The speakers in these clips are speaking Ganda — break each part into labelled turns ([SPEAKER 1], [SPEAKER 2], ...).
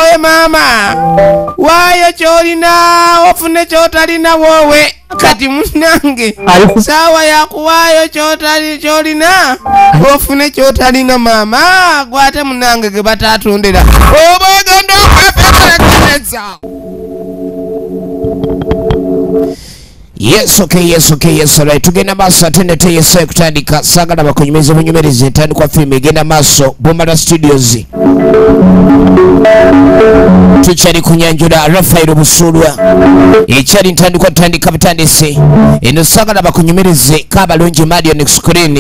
[SPEAKER 1] Woowe maama, waayo ky'olina ofune ky'otalina woowe. Kati munnange saawa yakuwaayo ky'olina ofune ky'otalina maama, gwate munnange ge bataatondera oba ogenda okwefeekereza. Yes, okay, yes, okay, yes, alright. Tugenda maaso ate nete yesaye kutandika. Saagala bakunyumize bunyumirize entandikwa firimu egenda maaso. Bomala Studios. Tukyali kunyanjula Raphael Busulwa. Ekyali ntandikwa tutandika butandise. Eno saagala bakunyumirize Kabalungi Marion screen.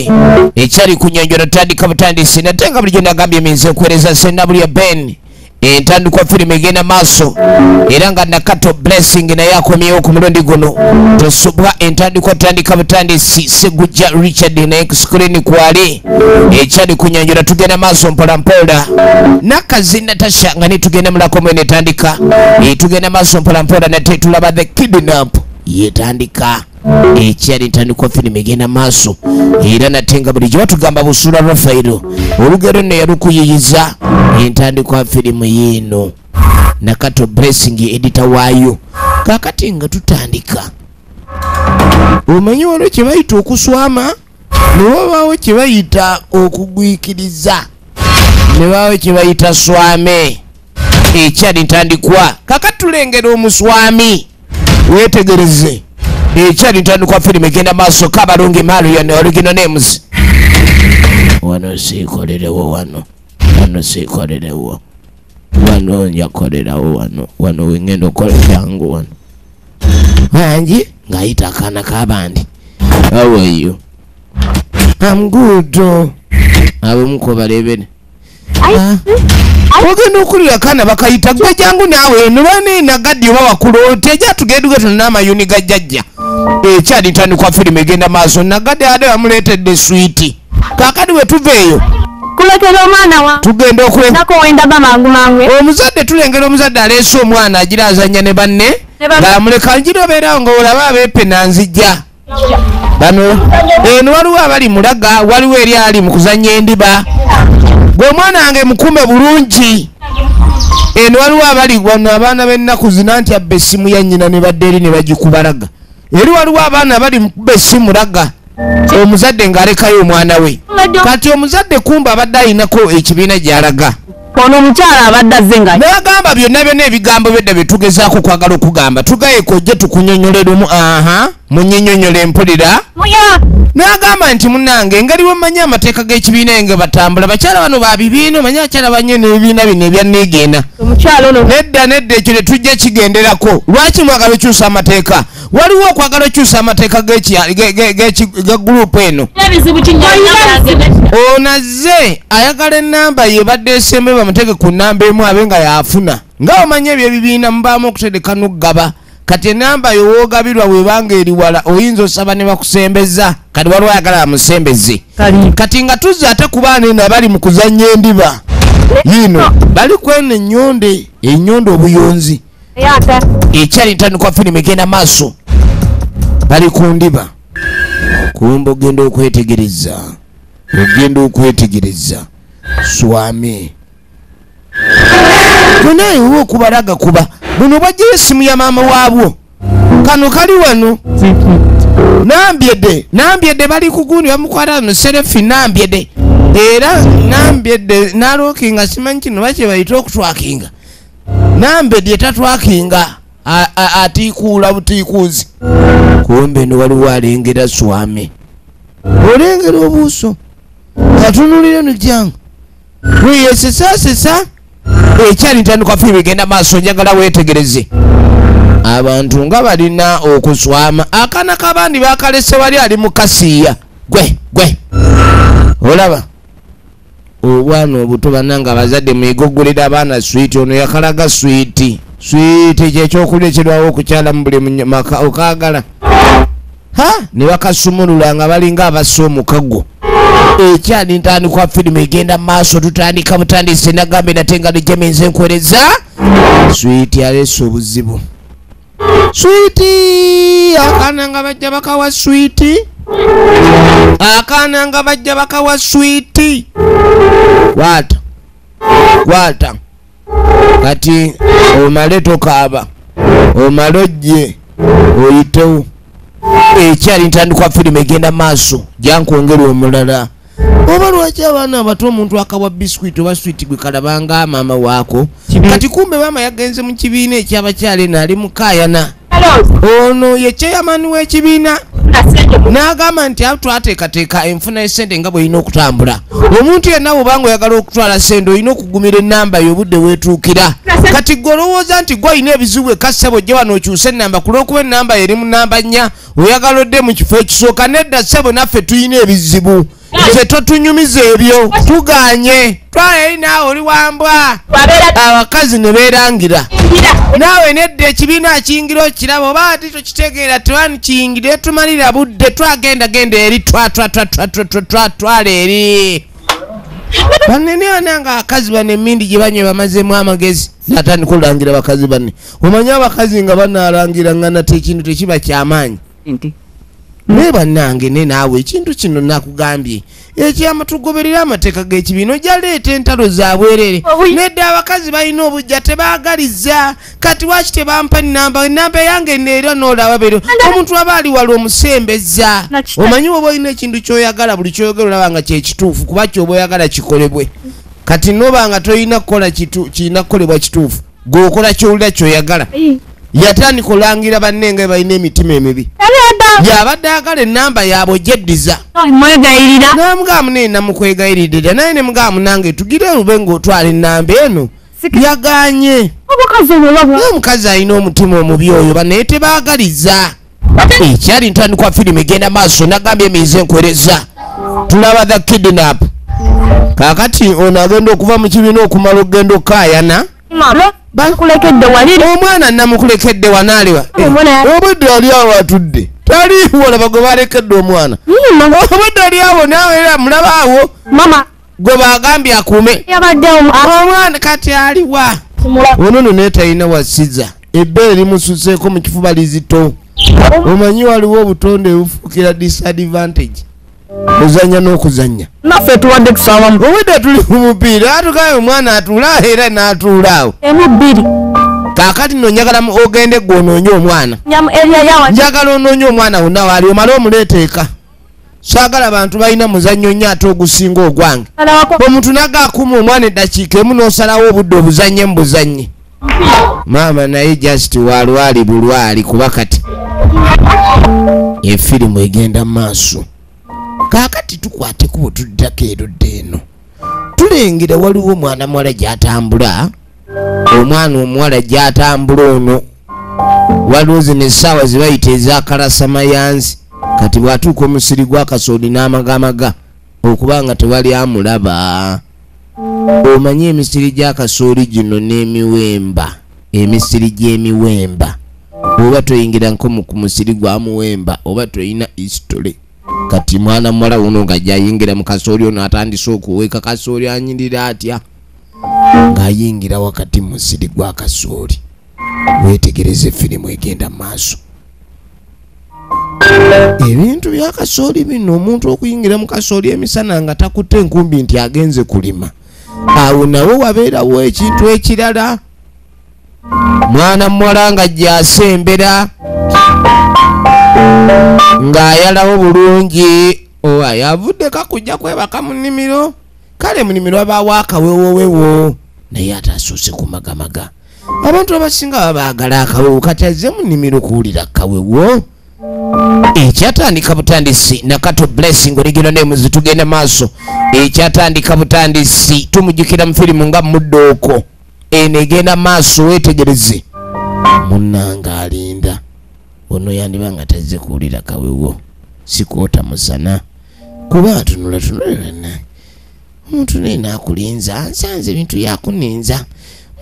[SPEAKER 1] Ekyali kunyanjula tutandika butandise. Nate nga bulijjo nagambye minze nkuweereza Ssenabulya Ben. Entandikwa firimu egenda maaso era nga Nakato Blessing naye akomyewo ku mulundi guno. Tosubwa entandikwa tutandika butandisi. Segujja Richard naye ku screen kwali. Ekyali kunyanjula tugenda maaso mpola mpola. Nakazi Natasha nga ne tugenda mulako mwene etandika. Tugenda maaso mpola mpola nate tulaba The Kidnap yetandika. Ekyali ntandikwa firimu egenda maaso era nate nga bulijjo batugamba Busulwa Raphael olugero nno yalukuyiyiza. Entandikwa firimu yiino Nakato Blessing edita waayo. Kaakati nga tutandika, omanyi waliwo kye bayita okuswama, ne wabaawo kye bayita okugwikiriza, ne wabaawo kye bayita swame. Ekyali ntandikwa kaakati tulengera omuswami, weetegereze. Ekyali ntandikwa firimu egenda maaso. Kabalungi Marion original names. Wano siikolerewo wano, wano siikolerewo wano, njakolerawo wano, wano wengenda okukola kyangu wano. Wangi ng'ayita akaana k'abandi. How are you? I'm good. Abamuko balebere. Ogenda okulira akaana bakayita gwe jangu naawe eno bane nagaddi oba wakulu tejja tugenduge tonna amayuni ga jjajja. Ekyali ntandikwa firimu egenda maaso. Nagaddi ade bamuleetedde swiiti. Kaakati we tuva eyo
[SPEAKER 2] kulekera omwana wa
[SPEAKER 1] tugenda
[SPEAKER 2] okwenda mangu mangu.
[SPEAKER 1] Omuzadde tulengera omuzadde aleese omwana agira azannya ne banne ng'amuleka ngira obeerawo ng'olaba abeepena nzijja. Bano eno waliwo abali mulaga, waliwo eri ali mu kuzannya endiba. Gwe omwana wange mukume bulungi. Eno waliwo abali wano abaana b'ennaku zino nti abba essimu ya nnyina ne badda eri ne bagikubalaga. Eri waliwo abaana abali mu kuba essimu laga. Omuzadde ng'alekayo omwana we. Kati omuzadde kumba abadde alinako ekibiina gy'alaga.
[SPEAKER 2] Ono omukyala abadde azze nga
[SPEAKER 1] n'agamba byonna byonna ebigambo byedda bye tugezaako okwagala okugamba. Tugaye kojje tukunnyonnyolere aha, munnyonnyole mpulira. N'agamba nti munnange engeri bwe mmanyi amateeka g'ekibiina nga batambula, bakyala bano ba bibiina, omanyi abakyala bannyo n'ebibiina bino ebya nneegeena.
[SPEAKER 2] Omukyala ono
[SPEAKER 1] nedda nedda ekyo tetujja kigenderako. Lwaki mwagala okyusa amateeka? Waliwo okwagala okyusa amateeka ga gurupu eno. Ono azze ayagala ennamba ye badde esembe bamuteke ku nnamba emu abe nga yafuna. Nga omanyi ebyo ebibiina mubaamu okutereka n'okugaba. Kati ennamba yo woogabirwa bw'ebanga eri wala oyinza osaba ne bakusembeza. Kati waliwo ayagala bamusembeze. Kati nga tuzze ate ku baana eno abali mu kuzannya endiba. Yiino bali kweno ennyonde, ennyonde obuyonzi. Ekyali ntandikwa firimu egenda maaso. Bali ku ndiba. Kumbe ogenda okwetegereza, ogenda okwetegereza swame. Naye oba okubalaga kuba buno bwajjayo essimu ya maama waabwo. Kano kali wano Nambyedde, Nambyedde bali ku gundi bamukwata no selfie Nambyedde. Era Nambyedde nalookinga simanyi kino bakye bayita okutwakinga. Nambyedde tatwakinga atiikuula butiikuuzi. Kumbe no waliwo alengera swame. Olengera obuuso. Katunulira no jangu. Weyesesa sesa. Ekyali ntandikwa firimu egenda maaso njagala weetegereze. Abantu nga balina okuswama. Akaana k'abandi bakalese wali ali mu kasiiya. Gwe gwe. Olaba obwana obuto bannange abazadde mwegogolera abaana swiiti. Ono yakalaga swiiti. Swiiti kyekyokulya ekirwawo okukyala mu buli maka okaagala. Ha! Ne bakasumulula nga balinga abassa omukago. Ekyali ntandikwa firimu egenda maaso. Tutandika butandise nagambe nate nga nejemenze nkuweereza. Swiiti aleese obuzibu. Swiiti akaana nga bajja bakawa swiiti. Akaana nga bajja bakawa swiiti. Kwata kwata Kati omale tokaaba, omale ojje oyitewo. Ekyali ntandikwa firimu egenda maaso, jankwongera omulala. Oba lwaki abaana abato omuntu akawa biscuit oba sweet gwe kalabanga maama waako? Kati kumbe maama yagenze mu kibiina ekyabakyala eno ali mukaayana. Ono ye chairman w'ekibiina n'agamba nti twateekateeka enfuna y'essente nga bw'erina okutambula. Omuntu yenna bw'obanga oyagala okutwala ssente olina okugumira ennamba y'obudde weetuukira. Kati ggwe olowooza nti ggwe olina ebizibu eka ssebo ojje wano okyuse ennamba ku lw'okuba ennamba eri mu nnamba 4 oyagala odde mu kifo ekisooka. Nedda ssebo, naffe tulina ebizibu. Ffe totunyumiza ebyo, tuganye. Twala eri naawe oli wambwa. Abakazi ne beerangira. Naawe nedda ekibiina akiyingira okiraba oba ate tokitegeera tewanikiyingire tumalira budde twagenda genda eri twala eri. Banene banange abakazi bano emindi gye banywa bamazeemu amagezi. Natandika okulangira bakazi banne. Omanyi abakazi nga banaalangira nga nate ekintu tekiba kyamaanyi. Naye bannange ne naawe ekintu kino nakugambye ekyama tugoberera amateeka g'ekibiina ojja leeta entalo za bwerere. Nedda abakazi balina obujja tebaagaliza. Kati lwaki tebampa nnamba? Ennamba yange neera n'olaba bero. Omuntu aba ali wala omusembeza. Omanyi oba olina ekintu ky'oyagala buli ky'oyogera olaba nga kyekituufu kuba ky'oba oyagala kikolebwe. Kati n'oba nga tolina kukola kirina kukolebwa kituufu, gw'okola ky'owulira ky'oyagala. Yatandika olangira banne nga balina emitima emibi. Yabadde ayagala ennamba yaabwe ogyeddiza. Namugamba munene namukwegayiridde naye ne mugamba munange tugire olube ng'otwala ennamba eno. Yagaanye. Omukazi alina omutima omubi oyo bannaye tebaagaliza. Ekyali ntandikwa firimu egenda maaso nagambye emize nkwereza. Tulaba The Kidnap. Kaakati ono agenda okuva mu kibiina okumala okugenda okukaayana. Omwana namukulekedde wanaaliwa. Obudde ali awo atudde. Taliiwo laba gwe balekedde omwana. Obudde ali awo naawe era mulaba awo. Gwe bagambye akuume. Omwana kati aliwa. Ono nno naye talina wasiza. Ebbeere limususeeko mu kifuba lizito. Omanyi waliwo obutonde obufuukira disadvantage. Kuzannya n'okuzannya.
[SPEAKER 2] Naffe tuwadde kusaba.
[SPEAKER 1] Obudde tuli ku mupiira atugaye omwana atuula era n'atuula awo. Kaakati nno njagala ogende gwe onoonye omwana. Njagala onoonye omwana wonna waali omale omuleete eka. Saagala bantu balina muzannyo nnyo ate ogusinga ogwange. Omuntu naga akuuma omwana eddakiika emu n'osalawo obudde obuzannye mu buzannye. Maama naye just walwali bulwali kuba kati efirimu egenda mu maaso. Kaakati tukwate kubo tuddako erudda eno. Tulengera waliwo omwana muwala gy'atambula. Omwana omuwala gy'atambula ono waliwo zino essaawa ze bayita ez'akalasamayanzi. Kati bw'atuuka omusiri gw'akasooli n'amagamaga okuba nga tewali amulaba. Omanyi emisiri gy'akasooli gino n'emiwemba, emisiri gy'emiwemba. Oba toyingira nko ku musiri gwa muwemba oba toyina history. Kati mwana muwala ono nga gy'ayingira mu kasooli ono atandise okuweeka kasooli anyirira atya ng'ayingira wakati mu musiri gwa kasooli. Weetegereze firimu egenda mu maaso. Ebintu bya kasooli bino omuntu okuyingira mu kasooli emisana nga takutte enkumbi nti agenze kulima. Awo nawo wabeerawo ekintu ekirala. Mwana muwala nga gy'asembera ng'ayalawo bulungi. Owa yavuddeko kujja kwebaka mu nnimiro. Kale mu nnimiro wabaawo akawewowewo naye ate asuuse kumagamaga. Abantu abasinga baba baagala akawewo kati azze mu nnimiro kuwulira kawewo. Ekyatandika butandisi Nakato Blessing original names tugenda maaso. Ekyatandika butandisi tumujjukira mu firimu nga Muddooko. Eno egenda maaso weetegereze. Munnange alinda. Ono yandiba nga tazze kuwulira kawewo. Sikoota musana. Kuba atunula tunula. Omuntu naye n'akulinza nsanze ebintu yakuninza.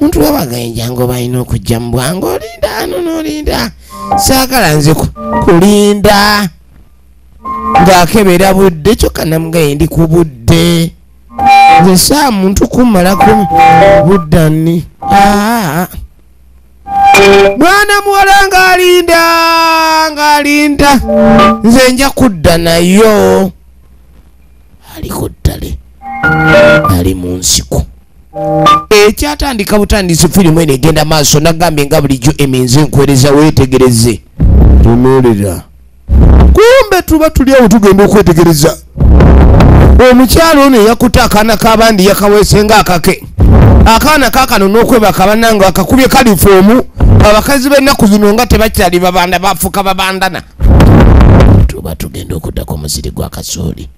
[SPEAKER 1] Omuntu wabagaye jangu balina okujja mu bwangu olinda ano n'olinda. Saagala nze kulinda. Ng'akebera budde kyokka namugaye ndi ku budde. Nze saa muntu kummalako budde nni. Mwana muwala ng'alinda ng'alinda. Nze nja kudda nayo. Aliko ddale. Ali mu nsiko. Ekyatandika butandisi firimu eno egenda maaso nagambye nga bulijjo eminze nkwereza weetegereze. Tunuulira. Kumbe tuba tuli awo tugenda okwetegereza. Omukyalo ono eyakutte akaana k'abandi yakaweese ng'akake. Akaana kaakano n'okwebaka bannange akakubye kalifoomu. Abakazi b'ennaku zino nga tebakyali babanda bafuuka babandana. Tuba tugenda okuddako omusiri gwa kasooli.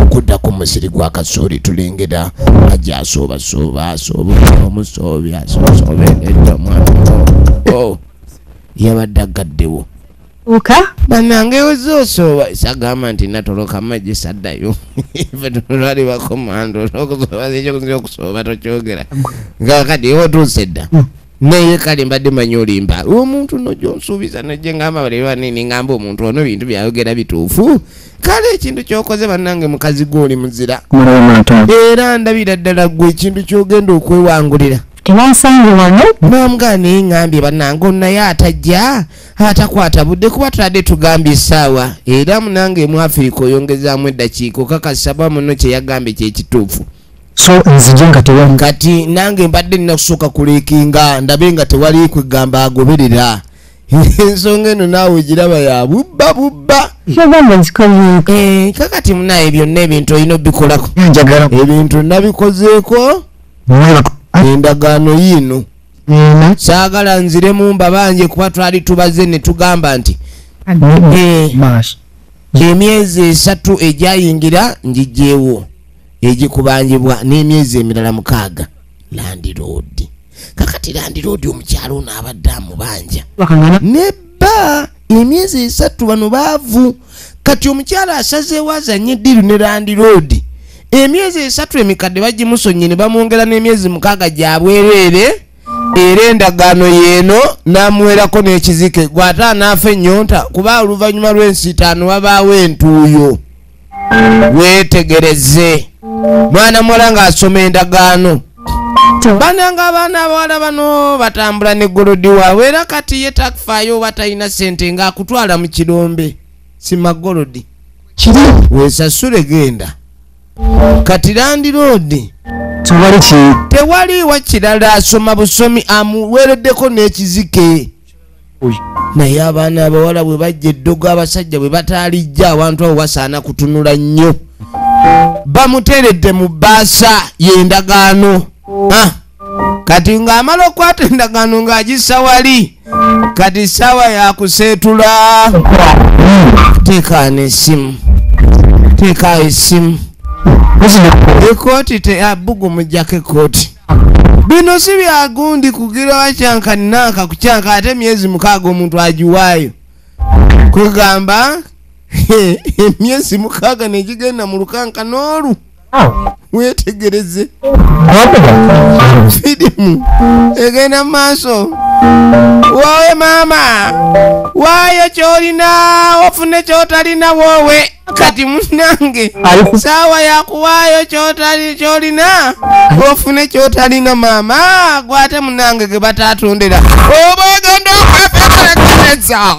[SPEAKER 1] Okuddako omusiri gwa kasooli tulengera ajja asoobasooba asooba omusoobi asooba edda omwana. Oh, yabadde aggaddewo. Bannange ozosooba sagamba nti natoloka amagye saddayo. Ffe twali bakomando n'okusooba ekyokusinga okusooba tokyogera. Nga kati otuuse dda. Naye kale mbadde manyi olimba. Omuntu nno gy'onsuubiza nojje ngamba baleero banene ngamba omuntu ono bintu byayogera bituufu. Kale ekintu ky'okoze bannange mukazi gwe oli muzira. Era ndabira ddala ggwe ekintu ky'ogenda okwewangulira.
[SPEAKER 2] Tebansange wano.
[SPEAKER 1] Namugaa naye ngambye bannange ono naye atajja atakwata budde kuba tubadde tugambye essaawa. Era munange mu Afirika oyongezaamu eddakiika okakasaba muno kye yagambye kye kituufu.
[SPEAKER 3] So nzije nga tewali.
[SPEAKER 1] Kati nange mbadde nina kusooka kuleekinga ndabe nga tewali kwegamba agoberera. Ensonga eno naawe giraba ya bubba bubba. Kakati munaye byonna ebintu olina obikolako. Ebintu nabikozeeko. Endagaano yiino. Saagala nziremu mbabanje kuba twali tubaze ne tugamba nti emyezi 3 egyayingira njijjeewo egikubanjibwa n'emyezi emirala 6 landiroodi. Kakati landiroodi omukyalo ono abadde amubanja nebba emyezi 3 bano baavu. Kati omukyalo asazeewo azanye eddiru ne landiroodi. Emyezi 3 emikadde bagimusonye ne bamwongera n'emyezi 6 gyabwereere. Era endagaano yeeno n'amuwerako n'ekizike gw'ate anaafa ennyonta kuba oluvannyuma lw'ensiitaano wabaawo entuuyo. Weetegereze mwana muwala ng'asoma endagaano. Bannange abaana abawala bano batambula ne golodi waabwe era kati ye takufaayo oba talina ssente ng'akutwala mu kirombe sima golodi weesasule genda. Kati landiroodi tewaliiwa kirala asoma busomi amuweereddeko n'ekizike. Naye abaana abawala bwe bajja eddogo abasajja bwe bataalijja awantu awo wasaana kutunula nnyo. Bamuteeredde mu bbaasa y'endagaano. Kati ng'amala okukwata endagaano ng'agissa wali. Kati ssaawa yakuseetula. Teekaana essimu. Teeka essimu. Ekooti te bugu mujjako ekooti. Bino si byagundi kugira wakyanka nanka kukyanka ate emyezi 6 omuntu agiwaayo. Kwegamba emyezi 6 negigenda mu lukanka n'olu. Weetegereze. Firimu egenda maaso. Woowe maama, waayo ky'olina ofune ky'otalina woowe. Kati munnange saawa yakuwaayo ky'olina ofune ky'otalina maama gwate munnange ge bataatondera. Oba ogenda okwefeekereza.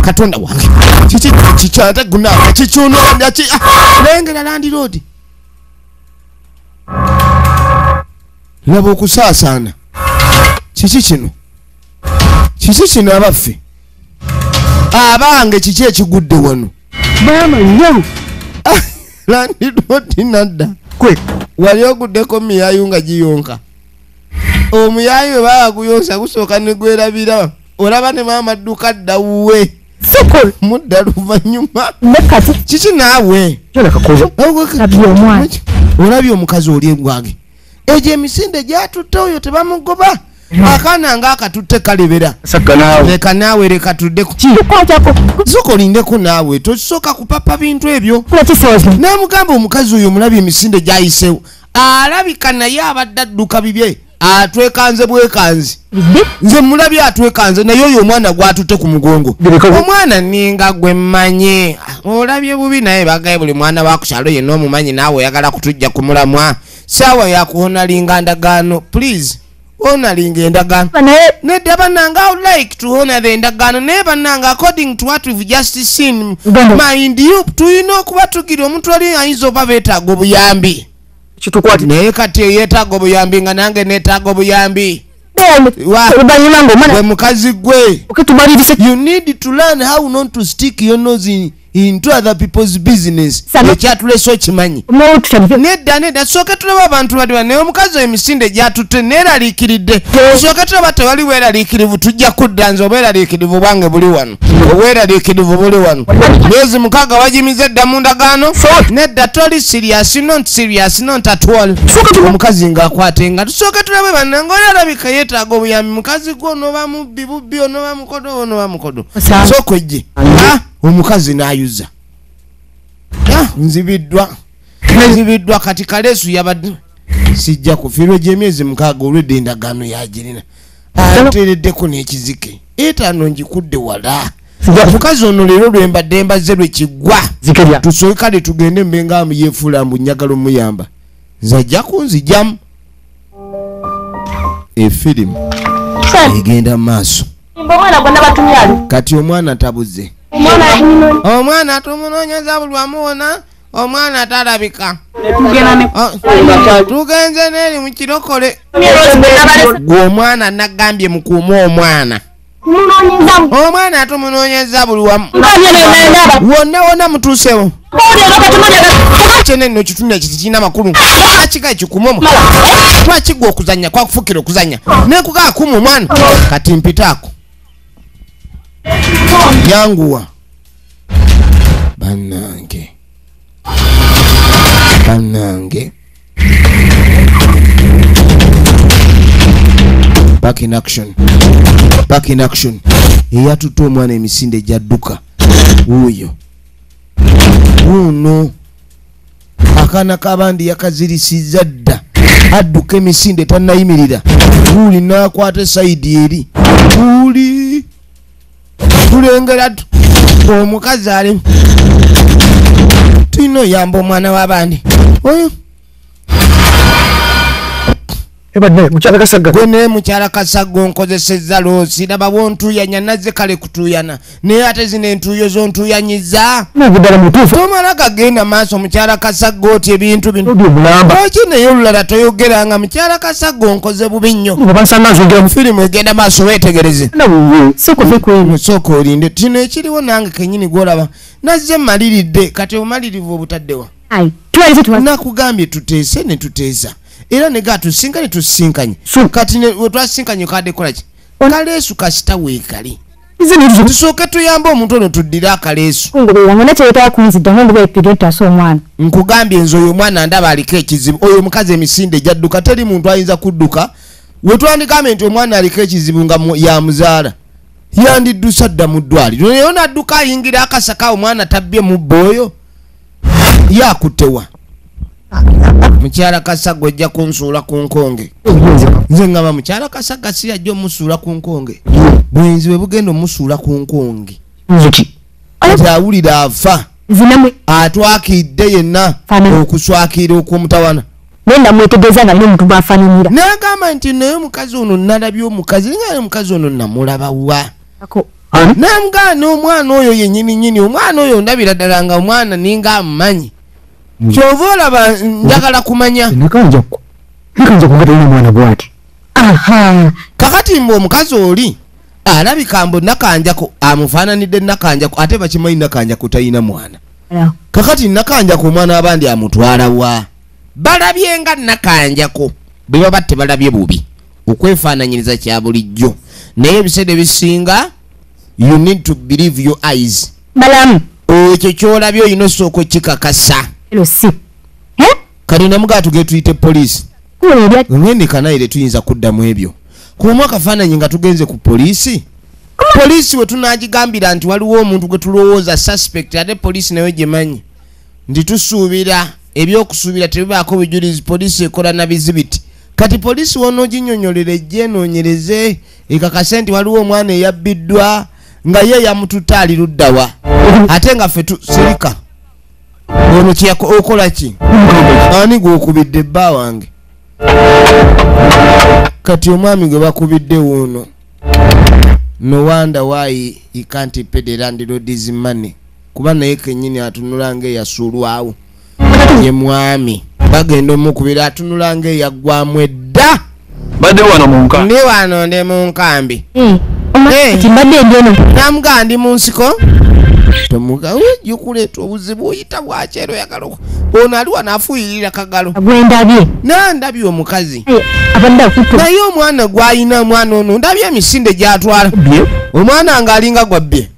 [SPEAKER 1] Katonda wange kiki kikyate gunange kikyunoomya ki lengera landiroodi. Laba okusaasaana. Kiki kino? Kiki kino abaffe? Abange kiki ekigudde wano?
[SPEAKER 2] Maama yo.
[SPEAKER 1] Landiroodi nadda. Wali oguddeko miyaayu nga giyonka. Omuyaayu bwe baba guyonsa gusooka ne gwerabira. Olaba ne maama adduka dda wuwe. Mudda luvannyuma. Kiki naawe? Olabye omukazi oli egwange. Egyo emisinde gyatutte oyo tebamugoba. Akaana ng'akatutte kalebera. Leka naawe leka tuddeko. Sooka olindeko naawe tosooka kupapa bintu ebyo. N'amugamba omukazi oyo omulabye emisinde gy'ayiseewo. Alabika naye abadde adduka bibye. Atwekanze bwekanzi. Nze mulabye atwekanze naye oyo omwana gw'atutte ku mugongo. Omwana ninga gwe mmanyi. Olabye bubi naye bagaye buli mwana wa ku kyalo yenna omumanyi naawe oyagala kutujja kumulamwa. Saawa yakuhonalinga ndagaano. Please. Honoring endagaano. Nedda bannange, I would like to honor the endagaano. Naye bannange according to what we've just seen, mind you, tulina okuba tugira omuntu ali ayinza oba beetaaga obuyambi. Naye kati yeetaaga obuyambi nga nange neetaaga obuyambi. We mukazi gwe, you need to learn how not to stick your nose into other people's business. Ekyatuleese okimanyi. Nedda nedda, sooka tulaba abantu bali naye omukazi emisinde gyatutte neeraliikiridde. Sooka tulaba tewali weeraliikirivu, tujja kudda. Nze obweraliikirivu bwange buli wano, obweraliikirivu buli wano. 6 wagimize dda mu ndagaano. Nedda toli serious, not serious, not at all. Omukazi ng'akwata nga tusooke tulabe bannange oli alabika yeetaaga obuyambi. Mukazi gwe onooba mubbi bubbi, onooba mukodo, onooba mukodo. Sooka ojje. Omukazi n'ayuza. Nzibiddwa, nzibiddwa. Kati Kaleesu yabadde sijja kufiirwa egy'emyezi 6 olwedde endagaano yagirina. Ateereddeko n'ekizike 5 ngikudde wala. Omukazi ono leero lwe mbadde mbaze lwe kiggwa. Tusooke kale tugende mbe nga yeefuula mbu njagala omuyamba. Nze ajja kunzigyamu. Efirimu egenda mu maaso. Kati omwana tabuze. Omwana tumunoonyeza buli wamuwona, omwana talabika. Tugenze n'eri mu kirokole. Gwe omwana nagambye mukuume omwana. Omwana tumunoonyeza buli wamu. Wonna wonna mutuusewo. Kyene nno kitundu ekiti kirina amakulu. Akiga ekikuuma omwana. Twakigwa okuzannya, kwakufukira okuzannya. Nenkugaa akuuma omwana. Kati mpitaako. Yanguwa. Bannange. Bannange. Back in action. Back in action. Eyatutte omwana emisinde gyadduka. Wuuyo. Wuuno. Akaana k'abandi yakazirisizza dda. Adduka emisinde tannayimirira. Wuuli n'akwata sayidi eri. Wuuli. Tulengera omukazi ali. Tulina oyamba omwana w'abandi. Oyo. Gwe naye mukyala Kasagga onkozesezza loosi. Laba bw'ontuuyanya nazze kale kutuuyana. Naye ate zino entuuyo z'ontuuyanyiza. Tomala gagenda maaso mukyala Kasagga oti ebintu bino. Lwaki naye olulala toyogera nga mukyala Kasagga onkoze bubi nnyo. Firimu egenda maaso weetegereze. Sooka olinde. Kino ekiriwo nange kennyini gw'olaba. Nazze mmaliridde. Kati obumalirivu obutaddewa. Nakugambye tuteese ne tuteesa. Era nega tusinkanye tusinkanye. Kati we twasinkanye kadde kola ki? Kaleesu kasita weekali. Tusooke tuyambe omuntu ono tuddire akaleesu. Nkugambye nze oyo omwana ndaba aliko ekizibu. Oyo omukazi emisinde gyadduka, teri muntu ayinza kudduka. We twandigambye nti omwana aliko ekizibu nga yamuzaala. Yandiddusa dda mu ddwaliro. Naye ono adduka ayingira akasaka omwana tabbye mubba oyo. Yakuttewa. Mukyala Kasagga ojja kunsuula ku nkonge. Nze ngamba mukyala Kasagga si yajja omusuula ku nkonge. Bwenzi bwe bugenda omusuula ku nkonge. Kati awulira afa. Atwakidde yenna okuswakira okw'omutawana. N'agamba nti naye omukazi ono nalabye omukazi, naye omukazi ono namulaba wa. N'amugaana omwana oyo yennyini nnyini, omwana oyo ndabira ddala nga omwana ninga amumanyi. Kyova olaba njagala kumanya. Kakati mbu omukazi oli alabika mbu Nakanjako amufaananidde Nakanjako, ate bakimanyi Nakanjako talina mwana. Kakati Nakanjako omwana abandi amutwala wa? Balabye nga Nakanjako bwe baba tebalabye bubi. Okwefaananyiriza kya bulijjo. Naye ebiseera ebisinga you need to believe your eyes. Ekyo ky'olabye olina osooka okikakasa. Kati namugaa tugende tuyite poliisi. Ngende kanayire tuyinza kuddamu ebyo. Kumu akafaananyi nga tugenze ku poliisi. Poliisi we tunagigambira nti waliwo omuntu gwe tulowooza suspect, ate poliisi nayo gyemanyi. Nti tusuubira ebyokusuubira tebibaako bujulizi, poliisi ekola na bizibiti. Kati poliisi w'onooginnyonnyolera ejje enoonyereze ekakase nti waliwo omwana eyabbiddwa nga ye yamututte ali ludda wa. Ate nga ffe tusirika. Ono okola ki? Ani gw'okubidde bba wange? Kati omwami gwe bakubidde wuuno. No wonder why he can't pay the landlord's money. Kuba naye kennyini atunula ng'eyasuulwawo. Ye mwami. Bagenda omukubira atunula ng'eyaggwamu edda.
[SPEAKER 4] Badde wano mu nkambi.
[SPEAKER 1] Ndi wano ndi mu nkambi.
[SPEAKER 2] Mbadde ndi eno.
[SPEAKER 1] Namuga ndi mu nsiko. Tomuga ojja okuleeta obuzibu oyita bwakyero oyagala ono ali wano afuuyirira kagalo.
[SPEAKER 2] Gwe ndabye.
[SPEAKER 1] Nandabye omukazi.
[SPEAKER 2] Abadde akutta.
[SPEAKER 1] Naye omwana gw'alina omwana ono ndabye emisinde gy'atwala. Omwana ng'alinga gwabbye.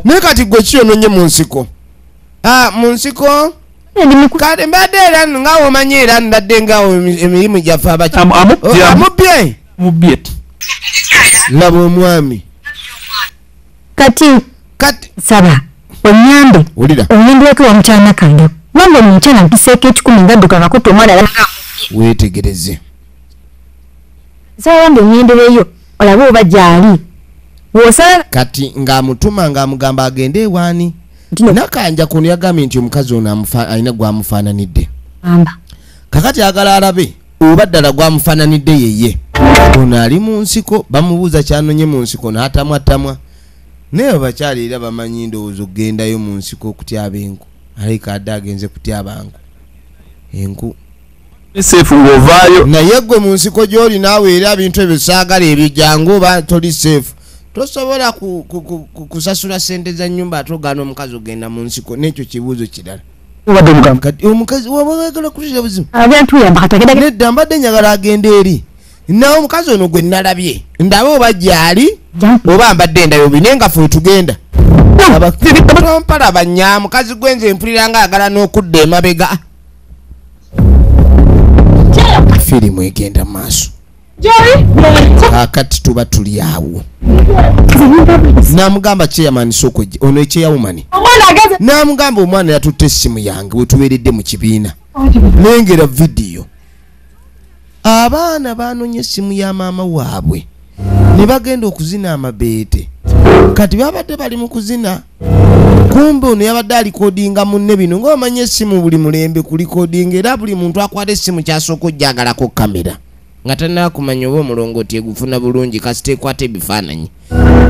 [SPEAKER 1] Naye kati gwe kiyononye mu nsiko. Mu nsiko. Kale mbadde era nga omanyi era ndadde nga emirimu gyaffe abaki. Amubbye.
[SPEAKER 4] Mubbye.
[SPEAKER 1] Laba omwami.
[SPEAKER 2] Kati saba onyambe.
[SPEAKER 1] Wulira.
[SPEAKER 2] Ongendereko wa mukyala kange. Wambe omukyala mpiseeko 10 ngadduka ngakutta omwana.
[SPEAKER 1] Weetegereze.
[SPEAKER 2] Saba wambe ongendereyo olabe oba gy'ali. W'osala.
[SPEAKER 1] Kati ng'amutuma ng'amugamba agende ewaani. Nakanja kuno yagambye nti omukazi ono alina gwamufaananidde. Kakati agala alabe oba ddala gwamufaananidde yeye. Ono ali mu nsiko bamubuuza kyanonye mu nsiko n'atamwatamwa. Naye abakyala era bamanyi ndowooza okugendayo mu nsiko okutyaba enku. Alabika adde agenze kutyaba nku. Enku.
[SPEAKER 4] Seefu ng'ovaayo.
[SPEAKER 1] Naye gwe mu nsiko gy'oli naawe era ebintu ebyo saagala ebyo jangu oba toli seefu. Tosobola kusasula ssente za nnyumba ate ogaana omukazi ogenda mu nsiko n'ekyo kibuuzo kirala. Kati omukazi waba oyagala kutuusa buzibu. Nedda mbadde njagala agende eri. Naye omukazi ono gwe nalabye ndabe oba gy'ali oba mbadde ndabe obi naye nga ffe tugenda. Tompalaba nnyo mukazi gwe nze mpulira nga ayagala n'okudda emabega. Firimu egenda maaso. Kaakati tuba tuli awo. Namugamba chairman soko ono ekyeyawumani. Namugamba omwana yatutte essimu yange we tubeeredde mu kibiina. Nengera vidiyo. Abaana banonye essimu ya maama waabwe ne bagenda okuzina amabeete. Kati babadde bali mu kuzina. Kumbe ono yabadde alikodinga munne bino ng'omanya essimu buli mulembe kulikodinga era buli muntu akwata essimu kyasooka ojjagalako kamera. Nga tannakumanya oba omulongooti egufuna bulungi kasita ekwata ebifaananyi.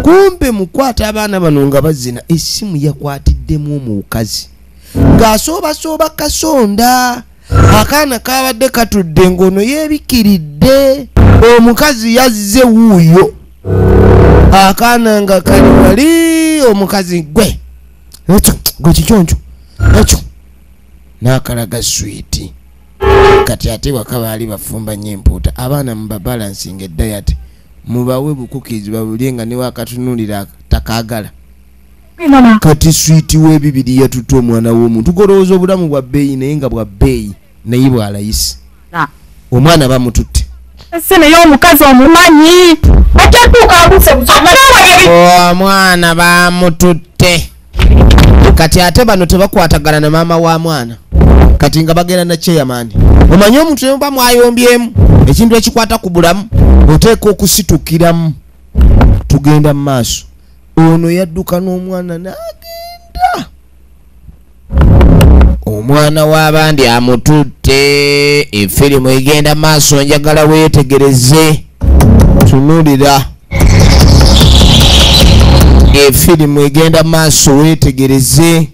[SPEAKER 1] Kumbe mukwata abaana bano nga bazina essimu yakwatiddemu omukazi. Ng'asoobasooba kasonda. Akaana kabadde katudde ng'ono yeebikiridde. Omukazi yazze wuuyo. Akaana nga kali wali omukazi gwe. Ekyo gwe kikyonjo. Ekyo. N'akalaga swiiti. Kati ate waka baali bafumba nnyo empuuta. Abaana mubabalansinga diet. Mubawe bukukizi babulye nga ne wakatunuulira takaagala. Kati swiiti w'ebibiri yatutte omwana w'omuntu. Golowooza obulamu bwa bbeeyi naye nga bwa bbeeyi naye bwa layisi. Omwana bamututte.
[SPEAKER 2] Omukazi omumanyi.
[SPEAKER 1] Omwana bamututte. Kati ate bano tebakwatagana na maama wa mwana. Kati nga bagenda na chairman. Omanyi omuntu ne bamwayombyemu ekintu ekikwata ku bulamu oteeka okusitukiramu. Tugenda mu maaso. Ono yadduka n'omwana n'agenda. Omwana w'abandi amututte. Efirimu egenda maaso njagala weetegereze. Tunuulira. Efirimu egenda maaso weetegereze.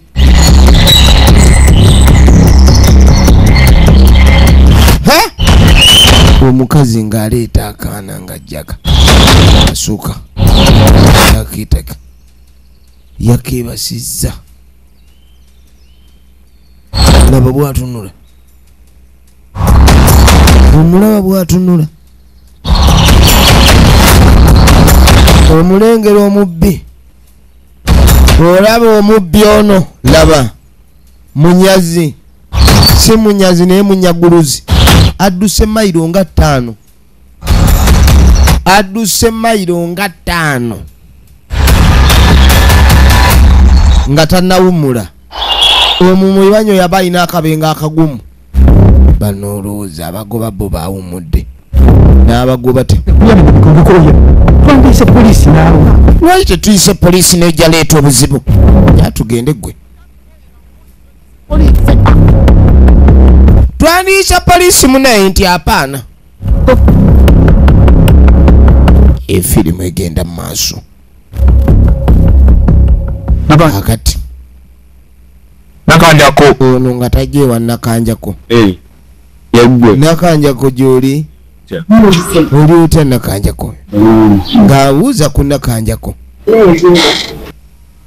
[SPEAKER 1] Omukazi ng'aleeta akaana ng'ajjaga. Asuka. Yakitaka. Yakeebasizza. Laba bw'atunula. Omulaba bw'atunula. Omulengera omubbi. Olaba omubbi ono. Laba. Munyazi. Si munyazi naye munyaguluzi. Adduse mayiro nga 5. Adduse mayiro nga 5. Nga tannawummula. Omumwibanyo yaba alina akabenga akagumu. Bano olowooza abagoba bo baawummudde. N'abagoba te. Lwaki tetuyise poliisi n'ejja leeta obuzibu? Tugende ggwe. Twandiyisa poliisi munaye nti apaana. Efirimu egenda mu maaso. Akati.
[SPEAKER 4] Nakanjako.
[SPEAKER 1] Ono nga tajja ewa Nakanjako.
[SPEAKER 4] Yeggwe.
[SPEAKER 1] Nakanjako gy'oli. Oli otya Nakanjako? Ng'abuuza ku Nakanjako.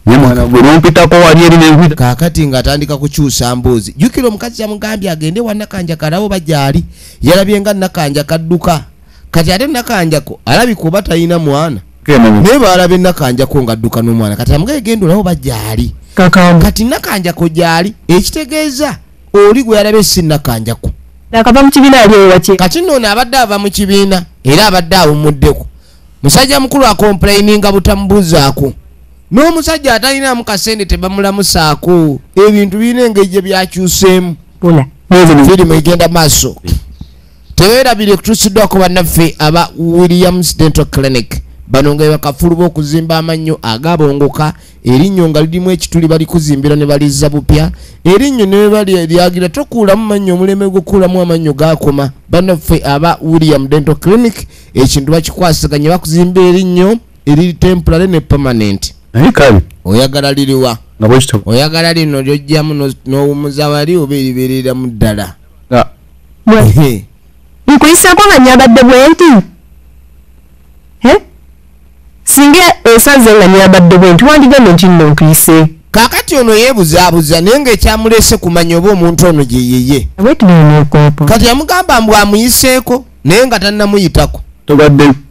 [SPEAKER 4] Ye mwana gwe nompitako wali eri nenkwita.
[SPEAKER 1] Kaakati ng'atandika kukyusa mbuuzi. Jjukira omukazi yamugambye agende wa Nakanjako alabe oba gy'ali. Yalabye nga Nakanjako adduka. Kati ate Nakanjako alabika oba talina mwana. Naye baalabye Nakanjako ng'adduka n'omwana. Kati amugambye genda olabe oba gy'ali. Kati Nakanjako gy'ali ekitegeeza oli gwe yalabye si Nakanjako.
[SPEAKER 2] Nakava mu kibiina ali ewaki.
[SPEAKER 1] Kati nno ono abadde ava mu kibiina era abadde awummuddeko. Musajja mukulu akomplaininga butamubuuzaako. N'omusajja atalinamu kasente tebamulamusaako. Ebintu birina engeri gye byakyuseemu. Firimu egenda maaso. Teweerabire kutuusiddwako bannaffe aba Williams Dental Clinic. Bano nga bakafulu b'okuzimba amannyo agabongoka, erinnyo nga lirimu ekituli balikuzimbira ne balizza bupya, erinnyo ne bali lyagira tokuulamu mannyo omulembe gw'okuulamu amannyo gaakoma. Bannaffe aba William Dental Clinic ekintu bakikwasaganya, bakuzimba erinnyo eriri temporary ne permanent. Oyagala liriwa? Oyagala lino ly'oggyamu n'owummuza wali oba eribeereramu ddala?
[SPEAKER 2] Nkuyiseeko nga nnyambadde bwe nti? Singa osanze nga nnyambadde bwe nti wandigambye nti nno nkuyise.
[SPEAKER 1] Kaakati ono yeebuzaabuza naye ng'ekyamuleese kumanya oba omuntu ono gye yeye. Kati yamugamba mbu amuyiseeko naye nga tannamuyitako.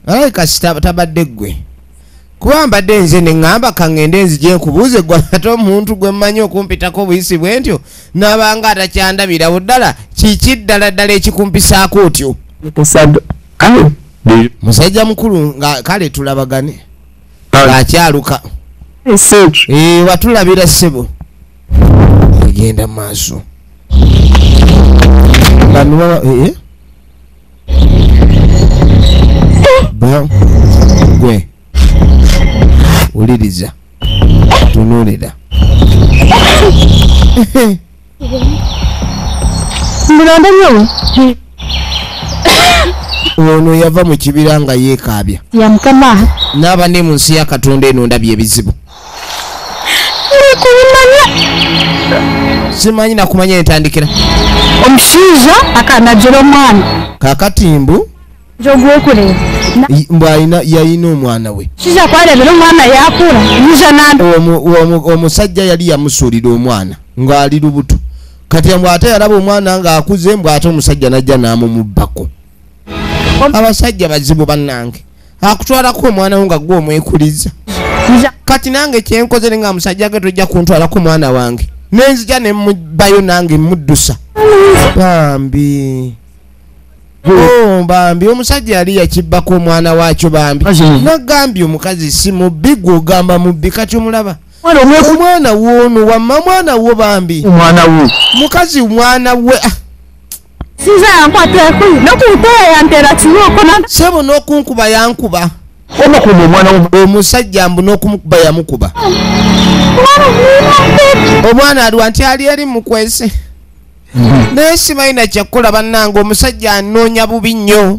[SPEAKER 1] Alabika tabadde ggwe. Kuba mbadde nze ne ŋŋamba ka ŋŋende nzije nkubuuze ggwe ate omuntu gwe mmanyi okumpitako obuyisi bwe ntyo n'abanga atakyandabirawo ddala kiki ddala ddala ekikumpisaako otyo. Musajja mukulu nga kale tulabagane ng'akyaluka. Watulabira ssebo. Egenda maaso. Bano baba gwe wuliriza tunuulira. Ono yava mu kibira nga yeekaabya. N'aba ne mu nsi ya Katonda eno ndabye ebizibu. Simanyi nakumanya entandikira.
[SPEAKER 2] Omushaija akanagira omwana.
[SPEAKER 1] Kaakati mbu mbu yalina omwana we. Omusajja yali yamusuulira omwana ng'ali lubuto. Kati mbu ate yalaba omwana ng'akuze mbu ate omusajja n'ajja n'amumubbako. Abasajja bazibu bannange. Akutwalako omwana wo nga gwe omwekuliza. Kati nange kyenkoze ne nga musajja ge tojja kuntwalako omwana wange. Nenzija ne mubbayo nange muddusa. Bambi. Oh, bambi omusajja yali yakibbako omwana waakyo bambi. Nagambye omukazi si mubbi gwe ogamba mubbi kati omulaba. Omwana w'ono wamma mwana wo bambi.
[SPEAKER 4] Omwana wo.
[SPEAKER 1] Mukazi mwana we. Sebo n'okunkuba yankuba. Omusajja mbu n'okumukuba yamukuba. Omwana aliwa nti ali eri mukwese. Naye simanyi na kyakukola bannange omusajja anoonya bubi nnyo.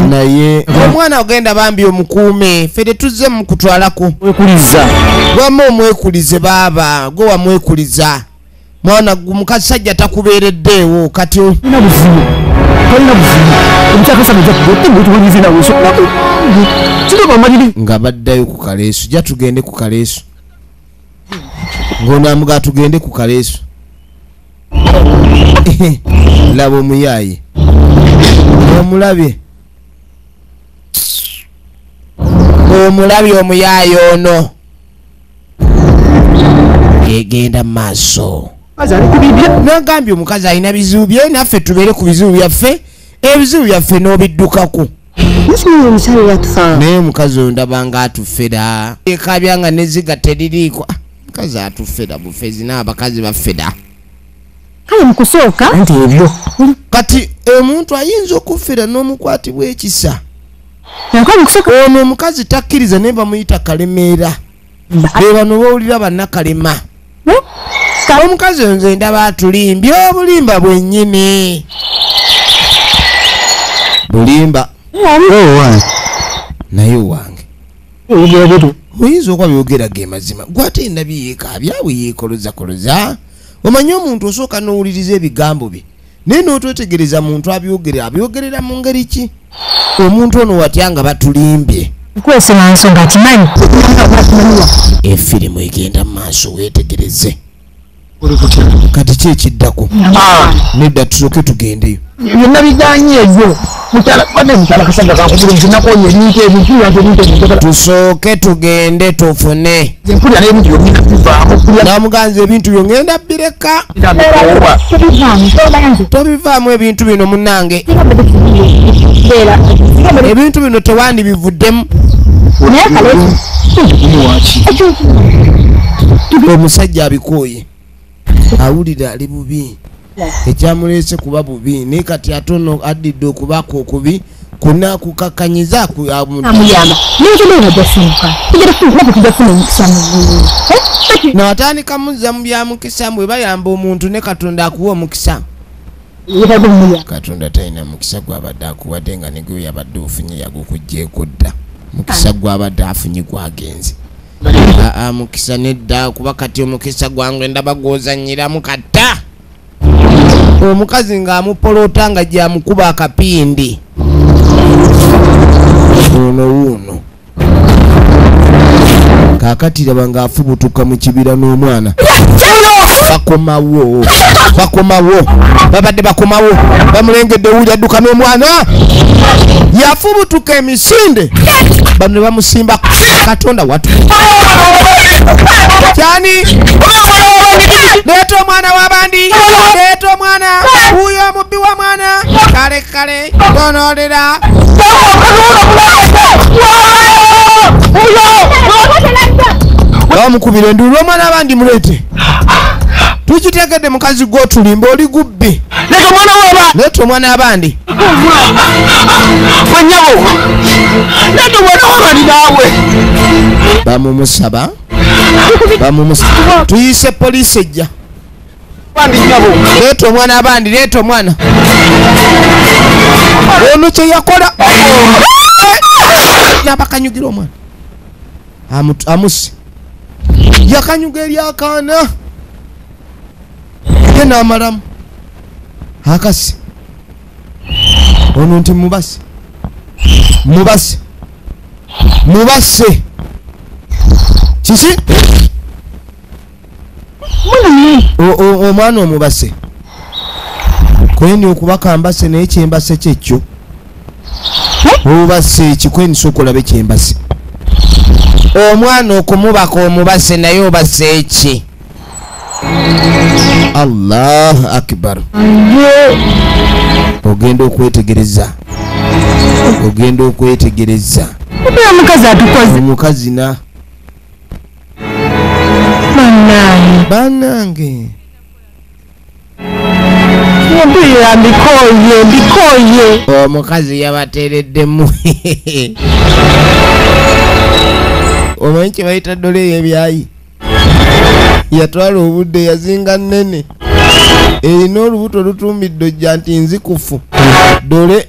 [SPEAKER 1] Naye omwana ogenda bambi omukuume ffe tetuzze mukutwalako. Wamma omwekulize baaba gwe wamwekuliza. Mwana musajja takubeereddeewo kati nga baddayo ku kaleesu. Jja tugende ku kaleesu. Ng'onaamugaa tugende ku kaleesu. Laba omuyaaye. Omulabye. Omulabye omuyaaye ono. Egenda maaso. Nagambye omukazi alina bizibu bye naffe tubeere ku bizibu byaffe. Ebizibu byaffe n'obiddukako. Naye omukazi oyo ndaba nga atufera. Ekaabya nga n'ezziga teririiko. Omukazi atufera bufezi n'abakazi baffera.
[SPEAKER 2] Kale mu kusooka
[SPEAKER 3] nti ebyo.
[SPEAKER 1] Kati omuntu ayinza okuffera n'omukwatibwa ekisa. Ono omukazi takkiriza naye bamuyita Kalemeera. Be bano b'owulira bannakalema. Omukazi oyo nze ndaba atulimbye obulimba bwennyini. Bulimba. Naye wange. Oyinza okuba byogera ge mazima. Gwe ate ndabye yeekaabya bwe yeekolozakoloza. Omanyi omuntu osooka n'owuliriza ebigambo bye. Naye n'otwetegereza muntu abyogerera abyogerera mu ngeri ki? Omuntu ono watya nga batulimbye.
[SPEAKER 2] Kwesoma nsonga kimanyi.
[SPEAKER 1] Efirimu egenda mu maaso weetegereze. Kati ki ekiddako? Nedda tusooke tugendeyo.
[SPEAKER 3] Byonna biganye ebyo. Mukyala Kasagga kankubira nti nakooye ebintu ebintu.
[SPEAKER 1] Tusooke tugende tufune.
[SPEAKER 3] Mpulira n'ebintu byonna bivaamu.
[SPEAKER 1] Namuganza ebintu byo ngenda bireka. Tobivaamu ebintu bino munnange. Ebintu bino tewandibivuddemu. Omusajja abikooye. Awulira ali bubi. Ekyamuleese kuba bubi naye kati ate ono addidde okubaako okubi konna kukakkanyiza n'atandika muzza mu bya mukisa bwe bayamba omuntu ne Katonda akuwa omukisa. Katonda talina mukisa gw'abadde akuwadde nga ne gwe yabadde ofunye yagukuggyeeko dda. Mukisa gw'abadde afunye gwagenze. Aa mukisa nedda kuba kati omukisa gwange ndaba gw'ozannyiramu kata. Omukazi ng'amupolota nga gyamukuba akapindi. Ono wuuno. Kaakati laba ng'afubutuka mu kibira n'omwana. Bakomawo. Bakomawo. Babadde bakomawo. Bamulengedde owuli adduka n'omwana. Yafubutuka emisinde. Bano ne bamusimba Katonda watu. Kyani? Leeta omwana w'abandi. Leeta omwana. Wuuyo omubbi wa mwana. Kale kale. Tonoolera. Bamukubira enduulu omwana abandi muleete. Tukitegedde mukazi gw'otulimba oli gubbi. Leeta omwana abandi. Bamumusaba. Bamumusaba. Tuyise poliisi ejja. Leeta omwana abandi, leeta omwana. Ono kye yakola. N'abakanyugira omwana. Amusi. Yakanyuga eri akaana. Ye n'amalamu. Akasi. Ono nti mubase. Mubase. Mubase. Kiki? Omwana omubase. Kweni okubaka mbase naye kyembase kyekyo. Obase ki kweni sooka olabe kyembase. Omwana okumubaka omubase naye obase ki? Allahu Akbar. Ogenda okwetegereza. Ogenda okwetegereza.
[SPEAKER 2] Omukazi atukoze.
[SPEAKER 1] Omukazi na bannange.
[SPEAKER 2] Mpulira mbikooye mbikooye.
[SPEAKER 1] Omukazi yabateereddemu. Omanyi kye bayita ddole ey'ebyayi? Yatwala obudde yazinga nnene. Erina olubuto lutumbidde ojja nti nzikufu. Ddole.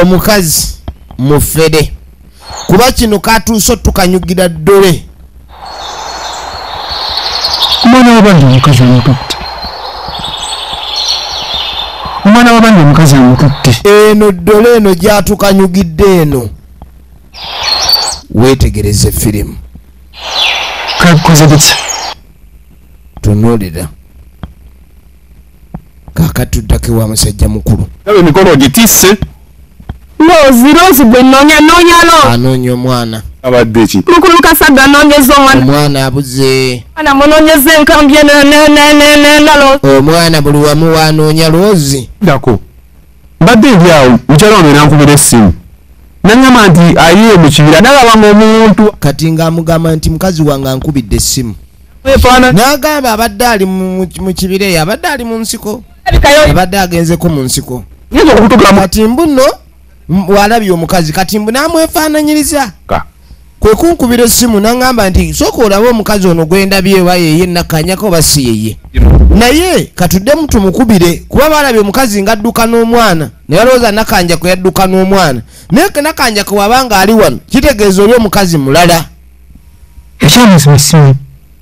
[SPEAKER 1] Omukazi mufere. Kuba kino katuuse tukanyugira ddole.
[SPEAKER 3] Omwana w'abandi omukazi amututte. Omwana w'abandi omukazi amututte.
[SPEAKER 1] Eno ddole eno gy'atukanyugidde eno. Weetegereze firimu.
[SPEAKER 3] Kakoze bitya?
[SPEAKER 1] Tunuulira. Kaakati tuddako ewa musajja mukulu.
[SPEAKER 4] Emikono ogitisse.
[SPEAKER 2] Loozi loozi gwe nnoonya nnoonya loozi.
[SPEAKER 1] Anoonya omwana.
[SPEAKER 4] Abadde ki?
[SPEAKER 2] Mukulu Kasagga anoonyeza omwana.
[SPEAKER 1] Omwana abuze.
[SPEAKER 2] Omwana munoonyeza enkambi eno.
[SPEAKER 1] Omwana buli wamu w'anoonya loozi.
[SPEAKER 4] Ddako. Mbadde ndi awo mukyala wange n'ankubira essimu. N'aŋŋamba nti ayiye mu kibira n'alaba ng'omuntu.
[SPEAKER 1] Kati ng'amugamba nti mukazi wange ankubidde essimu. N'agamba abadde ali mu kibira eyo abadde ali mu nsiko. Abadde agenzeko mu nsiko. Kati mbu nno walabye omukazi kati mbu n'amwefaananyiriza. Kwe kunkubira essimu n'aŋŋamba nti sooka olabe omukazi ono gwe ndabye oba yeye nakkanyako oba si yeye. Naye katuddemu tumukubire kuba balabye omukazi ng'adduka n'omwana ne balowooza Nakanja kwe yadduka n'omwana. Naye ke Nakanja kwe wabanga ali wano kitegeeza oli omukazi mulala.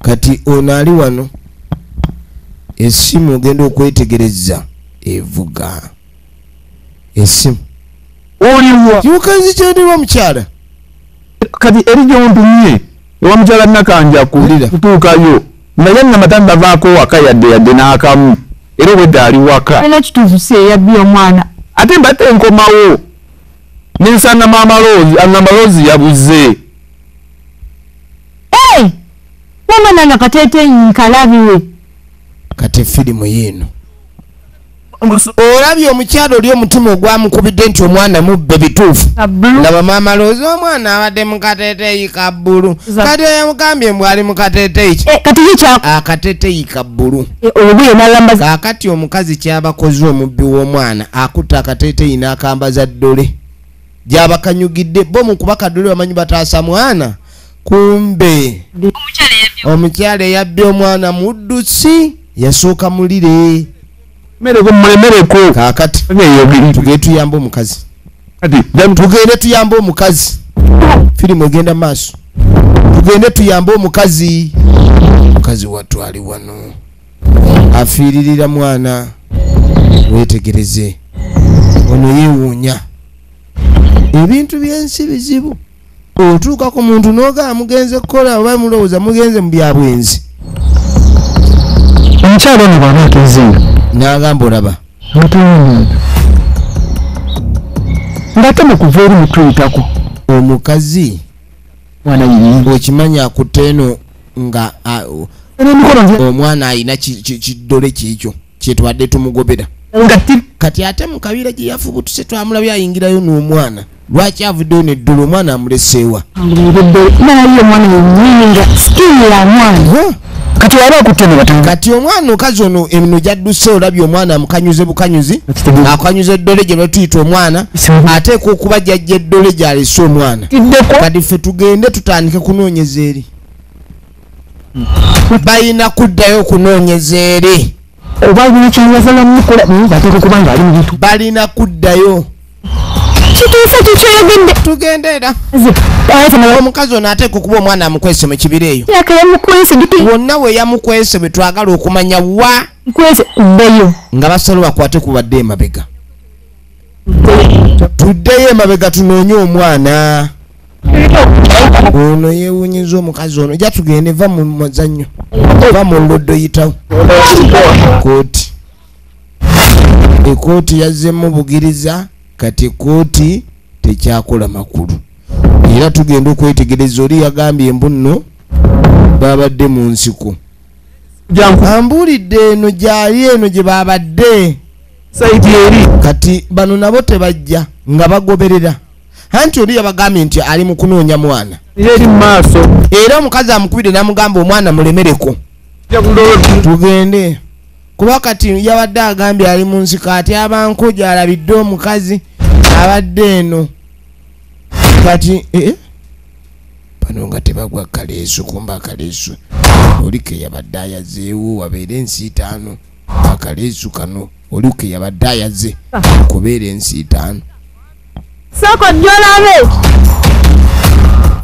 [SPEAKER 1] Kati ono ali wano Esimu ogenda okwetegereza evuga. Esimu.
[SPEAKER 4] Oliwa.
[SPEAKER 1] Kimukazi kyondiwa mukyala.
[SPEAKER 4] Kati eri gy'omtumye ewa mukyala Nakanja kutuukayo. Naye namatanda vaako waka yadde n'akamu. Era obwedda ali waka.
[SPEAKER 2] Alina kituufu si eyabbye omwana.
[SPEAKER 4] Ate mbadde nkomawo. Ne nsanga Maama Rose, Maama Rose yabuze.
[SPEAKER 2] Hey! Mama nanga kateeteeyi nkalabiwe.
[SPEAKER 1] Kati firimu yiino. Olabye omukyala oli omutima ogwamukubidde nti omwana mubbe bituufu. Laba Maama Rose omwana abadde mu kateeteeyi ka bbulu. Kati yamugambye mbu ali mu kateeteeyi ki?
[SPEAKER 2] Kati ye kya
[SPEAKER 1] akateeteeyi ka bbulu.
[SPEAKER 2] Obuye n'alambaza.
[SPEAKER 1] Kaakati omukazi kyabakoze omubbi w'omwana akutte akateeteeyi n'akambaza ddole. Gy'abakanyugidde bo mu kuba kaddole bamanyi bataasa mwana. Kumbe omukyala eyabbye omwana muddusi yasooka mulire.
[SPEAKER 4] Mereko mulemereko.
[SPEAKER 1] Kaakati tugende tuyambe omukazi. Tugende tuyambe omukazi. Firimu egenda maaso. Tugende tuyambe omukazi. Omukazi wattu ali wano. Afiiririra mwana. Weetegereze. Ono yeewuunya. Ebintu by'ensi bizibu. Otuuka ku muntu n'ogamba mugenze kukola oba mulowooza mugenze mu bya bwenzi.
[SPEAKER 3] Omukyala ono bw'aba agenze.
[SPEAKER 1] N'agamba olaba.
[SPEAKER 3] Ng'ate mu kuva eri mutuyitako.
[SPEAKER 1] Omukazi okimanyi akutte eno nga omwana alina kiddole kiikyo kyetwadde tumugobera. Kati ate mu kabiira gye yafubutuse twamulabye ayingirayo n'omwana. Lwaki avuddeyo n'eddole omwana amuleseewa?
[SPEAKER 2] Naye omwana yennyini nga sikini ya mwana.
[SPEAKER 3] Kati waba akutte ne batanga.
[SPEAKER 1] Kati omwana omukazi ono emino gy'adduse olabye omwana amukanyuze bukanyuzi. Akanyuze eddole gye batuyita omwana. Ateekwa okuba gy'ajja eddole gy'alese omwana. Kati ffe tugende tutandike kunoonyeza eri. Balina kuddayo okunoonyeza eri.
[SPEAKER 3] Oba alina kyayagala mukola bateekwa okuba ng'ali mu bintu.
[SPEAKER 1] Balina kuddayo.
[SPEAKER 2] Kituufu kikyoyogedde.
[SPEAKER 1] Tugende era. Omukazi ono ateekwa okuba omwana amukwese mu kibira eyo. Wonna we yamukwese bwe twagala okumanya wa. Nga basalo bakwate ku badde emabega. Tuddeyo emabega tunoonye omwana. Ono yeewuunyizza omukazi ono. Ja tugende va mu muzannyo. Va mu loddo yitawo. Kooti. Ekooti yazzeemu bugiriza. Kati kooti tekyakola makulu. Era tugenda okwetegereza oli yagambye mbu nno babadde mu nsiko. Ambuulidde eno gyali eno gye babadde. Kati bano nabo tebajja nga bagoberera. Anti oli yabagambye nti ali mu kunoonya mwana. Era omukazi amukubidde n'amugamba omwana mulemereko. Tugende. Kuba kati yabadde agambye ali mu nsiko ati abanko gy'alabidde omukazi abadde eno. Kati bano nga tebagwa kaleesu kumba akaleesu oli ke yabadde ayazeewo wabeere ensi ttaano. Akaleesu kano oli ke yabadde ayaze kubeera ensi ttaano.
[SPEAKER 2] Soko gy'olabe.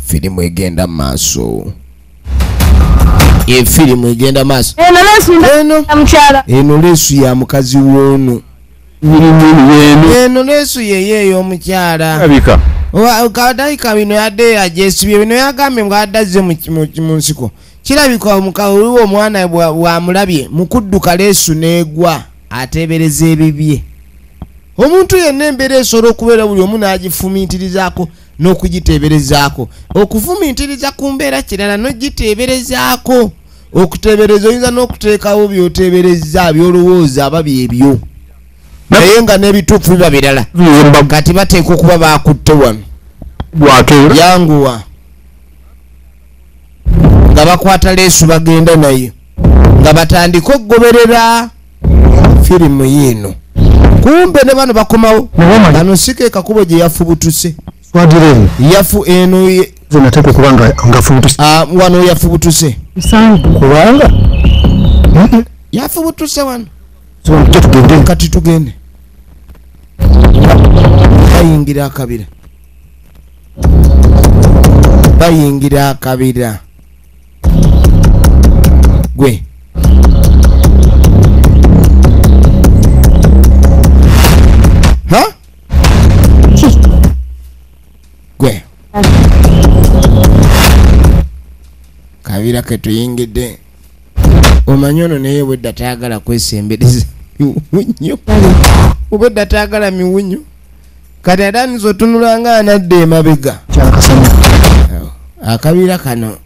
[SPEAKER 1] Firimu egenda mu maaso. Efirimu egenda maaso. Eno leesu ya mukazi w'ono. Eno leesu yeye ey'omukyala. Kadayika bino yadde agyesibye bino yagambye ng'adde azze mu nsiko. Kirabika oliwo omwana bw'amulabye mu kudduka leesu n'egwa ateebereza ebibye. Omuntu yenna embeera esobola okubeera buli omu n'agifumiitirizaako n'okugiteeberezaako. Okufumiitiriza ku mbeera kirala n'ogiteeberezaako. Okuteebereza oyinza n'okuteekawo by'oteebereza by'olowooza aba byebyo. Naye nga n'ebituufu biba birala. Kati bateekwa okuba baakutte wano. Yanguwa. Nga bakwata leesu bagenda nayo. Nga batandika okugoberera firimu yiino. Kumbe ne bano bakomawo. Bano si ke kakubo gye yafubutuse. Yafu eno wano yafubutuse. Yafubutuse wano. Kati tugende. Bayingira akabira. Bayingira akabira. Gwe. Kabira ke tuyingidde. Omanyi ono naye obwedda tayagala kwesembereza miwunyo. Obwedda tayagala miwunyo. Kati atandise otunula nga anadda emabega. Akabira kano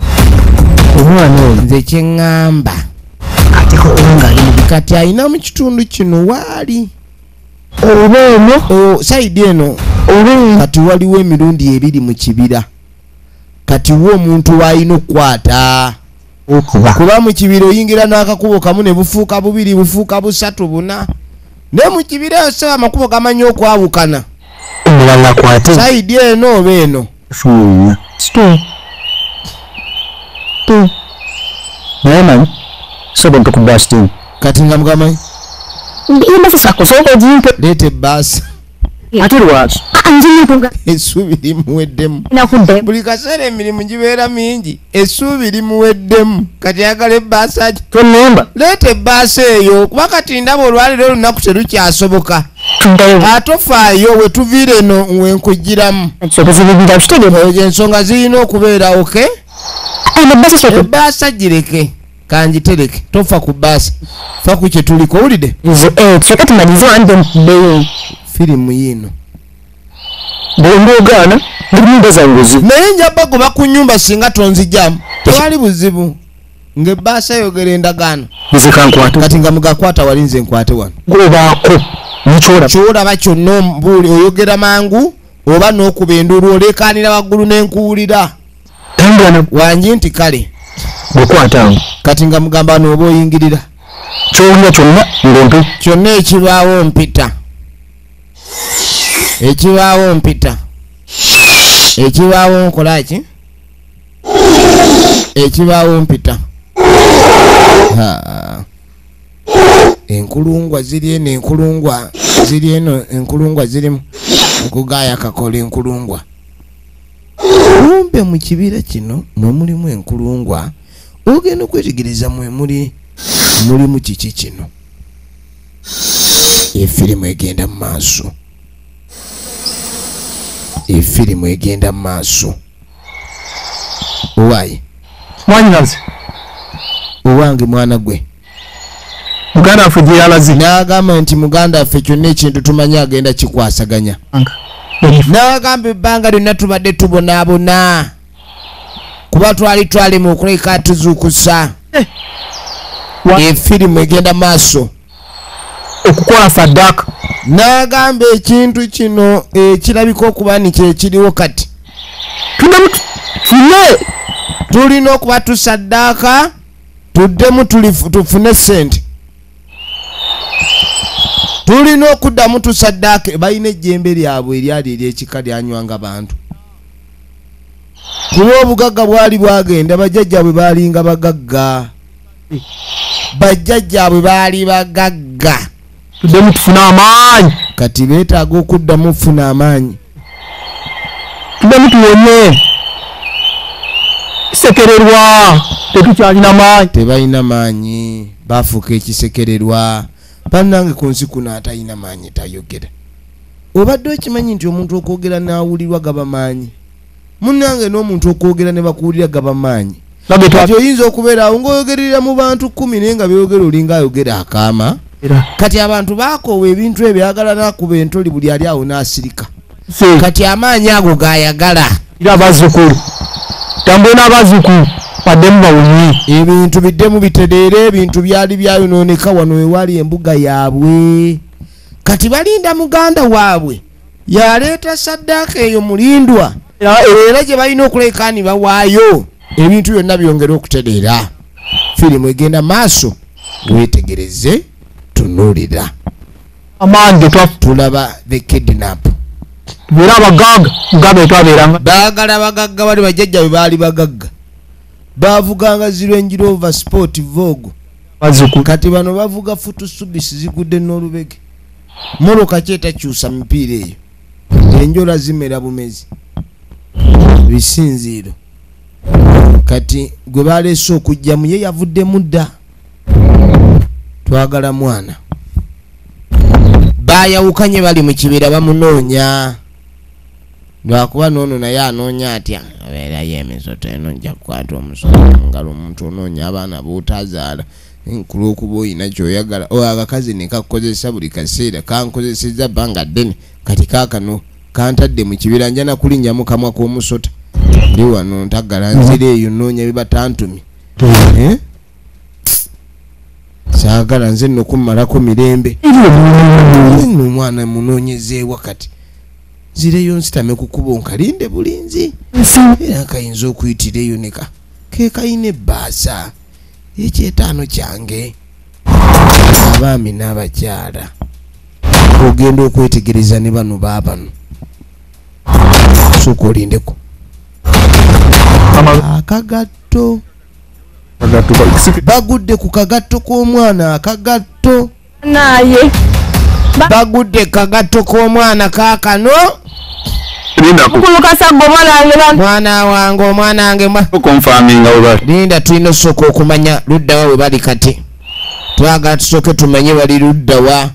[SPEAKER 3] Omwana oyo
[SPEAKER 1] nze kye ŋŋamba
[SPEAKER 3] ateko nga ali mu
[SPEAKER 1] kati alina mu kitundu kino waali
[SPEAKER 3] oba eno
[SPEAKER 1] side eno
[SPEAKER 3] oba eno.
[SPEAKER 1] Kati waliwo emirundi ebiri mu kibira. Kati wo omuntu w'alina okukwata.
[SPEAKER 3] Okuba
[SPEAKER 1] Kuba mu kibira oyingira n'akakubo kamu ne bufuuka bubiri, bufuuka busatu, buna. Naye mu kibira osaba amakubo gamanyi okwawukana.
[SPEAKER 3] Omulala akwate
[SPEAKER 1] Side eno oba eno.
[SPEAKER 4] Fuunya.
[SPEAKER 2] 2 2
[SPEAKER 4] Naye manyi sobola ntukuba sitimu.
[SPEAKER 1] Kati nga mugamba
[SPEAKER 2] Ebbaasa kusooka ogimpe.
[SPEAKER 1] Leeta ebbaasa.
[SPEAKER 4] Ate lwaki?
[SPEAKER 2] Nze
[SPEAKER 1] Essuubi limuweddemu.
[SPEAKER 2] nakudde.
[SPEAKER 1] Buli kaseera emirimu gibeera mingi, essuubi limuweddemu. Kati ayagala ebbaasa ki?
[SPEAKER 4] Tonnemba.
[SPEAKER 1] Leeta ebbaasa eyo kuba kati ndaba olwaleero olunaku terukyasoboka.
[SPEAKER 2] Tuddayo.
[SPEAKER 1] Ate ofaayo we tuviira eno we nkugiramu.
[SPEAKER 2] Obuzibu bira kitegeera.
[SPEAKER 1] Eyo ensonga zirina okubeera okay?
[SPEAKER 2] Ebbaasa sooka.
[SPEAKER 1] Ebbaasa gireke, kangitereke, tofa ku bbaasa, fa ku kye tuliko, owulidde?
[SPEAKER 2] Nze tusooke tumalize wandde muddeyo.
[SPEAKER 1] Firimu yiino.
[SPEAKER 4] Bw'omba ogaana ndi nyumba zange ozi.
[SPEAKER 1] Naye njaba goba ku nnyumba singa tonzijjamu. Tewali buzibu. Ng'ebbaasa eyogera endagaano.
[SPEAKER 4] Nze kankwate.
[SPEAKER 1] Kati nga mugakwata wali nze nkwate wano.
[SPEAKER 4] Gobaako nekyolaba.
[SPEAKER 1] Kyolaba kyonna ombuuli oyogera mangu oba n'okuba enduulu oleekaanira waggulu n'enkuwulira.
[SPEAKER 4] Tambula na
[SPEAKER 1] Wangi nti kale.
[SPEAKER 4] bw'okwata awo.
[SPEAKER 1] Kati nga mugamba n'oba oyingirira.
[SPEAKER 4] Ky'owulira kyonna ng'ompe.
[SPEAKER 1] Kyonna ekibaawo mpita. Ekibaawo mpita. Ekibaawo nkola ki? Ekibaawo mpita. Ha. Enkulungwa ziri eno, enkulungwa ziri eno, enkulungwa zirimu. Nkugaaya kakola enkulungwa. Kumbe mu kibira kino mwe mulimu enkulungwa. Ogenda okwetegereza mwe muli mulimu kiki kino. Efirimu egenda mu maaso. Efirimu egenda mu maaso. Owaye.
[SPEAKER 4] Mwannyinaze.
[SPEAKER 1] Owange mwana gwe.
[SPEAKER 4] Muganda waffe gye yalaze.
[SPEAKER 1] N'agamba nti muganda waffe kyonna ekintu tumanyi agenda kikwasaganya. N'agamba ebbanga lyonna tubadde tubonaabona. Kuba twali twalema okuleka tuzuukusa. Efirimu egenda maaso.
[SPEAKER 4] Okukola saddaaka.
[SPEAKER 1] N'agamba ekintu kino ekirabika okuba ni kye kiriwo kati.
[SPEAKER 4] Tufune.
[SPEAKER 1] Tulina okuba tusaddaaka tuddemu tufune ssente. Tulina okuddamu tusaddaake. Balina ejjembe lyabwe eryali ery'ekika lyanywanga bantu. Kuba obugagga bwali bwagenda, bajjajjaabwe baalinga bagagga. Bajjajjaabwe baali bagagga.
[SPEAKER 4] Tuddemu tufune amaanyi.
[SPEAKER 1] Kati beetaaga okuddamu okufuna amaanyi.
[SPEAKER 4] Tuddemu tuwonye. Kisekererwa. Tetukyalina maanyi.
[SPEAKER 1] Tebalina maanyi. Baafuuka ekisekererwa. Bannange ku nsi kuno atalina maanyi tayogera. Obadde okimanyi nti omuntu okwogera n'awulirwa gaba maanyi. Munnange n'omuntu okwogera ne bakuwulira gaba maanyi. Kati oyinza okubeera awo ng'oyogerera mu bantu 10 naye nga by'oyogera olinga ayogera akaama. Kati abantu baakoowa ebintu ebyo, ayagala n'akuba entoli buli ali awo n'asirika. Kati amaanyi ago g'ayagala.
[SPEAKER 4] Abazzukulu. Tambula n'abazzukulu baddemu bawonye.
[SPEAKER 1] Ebintu biddemu bitereere, ebintu byali byayonooneka wano we wali embuga yaabwe. Kati balinda muganda waabwe yaleeta saddaaka eyo mulindwa. Era gye balina okuleka ni bawaayo ebintu byonna byongere okutereera. Firimu egenda maaso, weetegereze, tunuulira.
[SPEAKER 4] Amaanyi
[SPEAKER 1] tulaba the kidnap.
[SPEAKER 4] Tubeere abagagga nga bwe twabeeranga.
[SPEAKER 1] Baagala bagagga bali bajjajja bwe baali bagagga. Baavuganga zi Range Rover Sport Vogue.
[SPEAKER 4] Bazzukulu.
[SPEAKER 1] Kati bano bavuga Futsubisi zigudde n'olubege. Mmotoka ki etakyusa mipiira eyo? Enjola zimera bumezi. Bisinziiro. Kati gwe baleese okujjamu ye yavuddemu dda. Twagala mwana. Baayawukanye bali mu kibira bamunoonya. Lwakuba n'ono naye anoonya atya abeerayo emisoto eno nja kukwata omusoto mu ngalo omuntu onoonya abaana b'otazaala nkulu okuba oyina ky'oyagala oyo akakazi ne kakukozesa buli kaseera kankozesezza bbanga ddene kati kaakano kantadde mu kibira nja nakulinnya mu kamwa k'omusota ndi wano ntagala nzira eyo nnoonya bibatantumye saagala nze nno kummalako mirembe nno omwana munoonyezeewa kati nzireyo nsitame ku kkubo nkalinde bulinzi era nkayinza okuyitira eyo neka ke kayina ebbaasa ekyetaano kyange abaami n'abakyala ogenda okwetegereza ne bano baabano sooka olindeko akagatto bagudde ku kagatto k'omwana akagatto
[SPEAKER 2] naye
[SPEAKER 1] bagudde kagatto k'omwana kaakano mwana wange omwana wange linda tulina osooka okumanya luddawa we bali kati twagala tusooke tumanye bali luddawa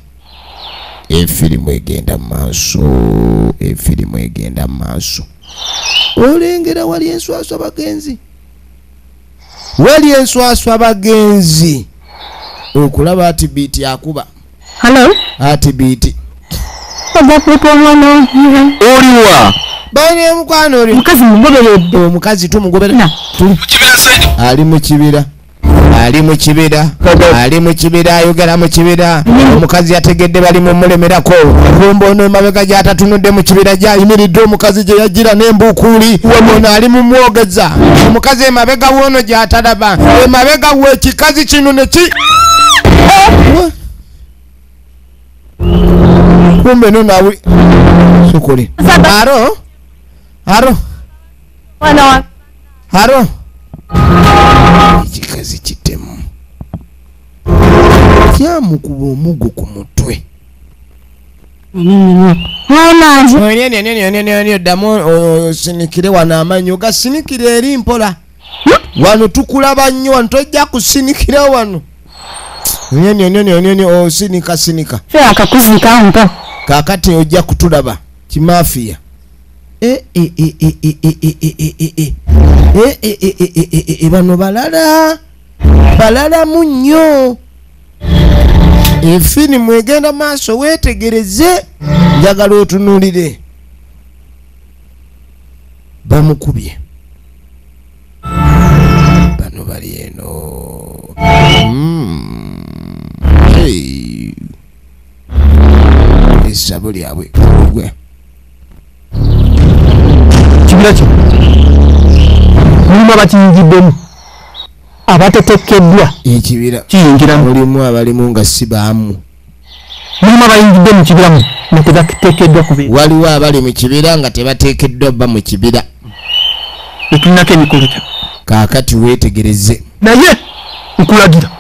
[SPEAKER 1] efirimu egenda mu maaso efirimu egenda mu maaso olengera wali enswaswa bagenzi wali enswaswa bagenzi okulaba ati biiti akuba
[SPEAKER 2] Hello?
[SPEAKER 1] Ati biiti
[SPEAKER 4] oliwa
[SPEAKER 1] bani omukwano oli
[SPEAKER 2] Omukazi mugoberedde.
[SPEAKER 1] Omukazi tumugobera ali mu kibira ali mu kibira ali mu kibira ayogera mu kibira omukazi yategedde bali mumulemerako kumba ono emabega gy'atatunudde mu kibira gy'ayimiridde omukazi gye yagira n'embukuuli ono ali mumwogeza omukazi emabega w'ono gy'atalaba emabega w'ekikazi kino ne ki kumbe no nawe sukuli aro aro aro ekikazi kitemu kyamukuba omugo ku mutwe ddamu osinikire wano amannyo gasinikire eri mpola wano tukulaba nnyo wano tojja kusinikira wano osinika sinika kaakati ojja kutulaba kimafiya bano balala balalamu nnyo efirimu egenda maaso weetegereze njagala otunuulire bamukubye bano bali eno essabo lyabwe gwe
[SPEAKER 3] kibira kino mulimu abakiyingiddemu abatetekeddwa
[SPEAKER 1] ekibira
[SPEAKER 3] kiyingiramu
[SPEAKER 1] mulimu abalimu nga si baamu
[SPEAKER 3] mulimu abayingidde mu kibira mu nga tebateekeddwa kubeera
[SPEAKER 1] waliwo abali mu kibira nga tebateekeddwa bba mu kibira
[SPEAKER 3] etulinako emikolo gya
[SPEAKER 1] kaakati weetegereze
[SPEAKER 3] naye nkulagira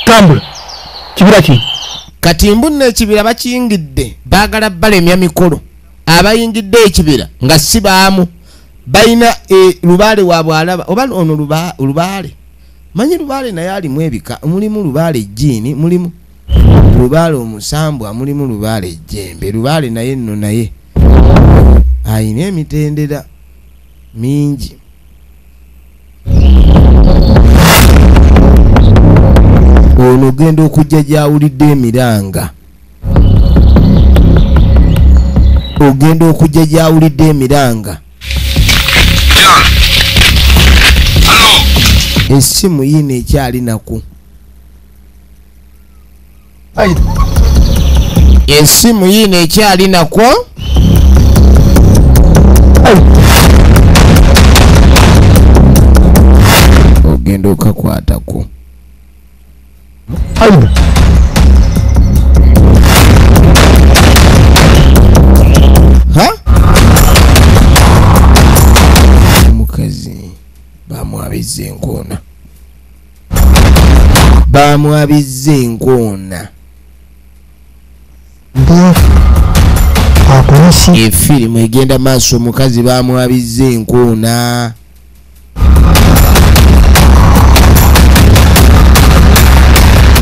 [SPEAKER 3] tambula kibira kino
[SPEAKER 1] kati mbu nno ekibira bakiyingidde baagala balemya mikolo abayingidde ekibira nga si baamu balina lubaale waabwe alaba oba ono lubaale manyi lubaale naye alimu ebika mulimu lubaale ejjiini mulimu lubaale omusambwa mulimu lubaale ejjembe lubaale naye nno naye ayina emitendera mingi ono ogenda okujja gy'awulidde emiranga ogenda okujja gy'awulidde emiranga essimu yiino ekyali naku essimu yiino ekyali nakwo ogenda okakwatako omukazi bamwabizza enkoona bamwabizza enkoona efirimu egenda maaso omukazi bamwabizza enkoona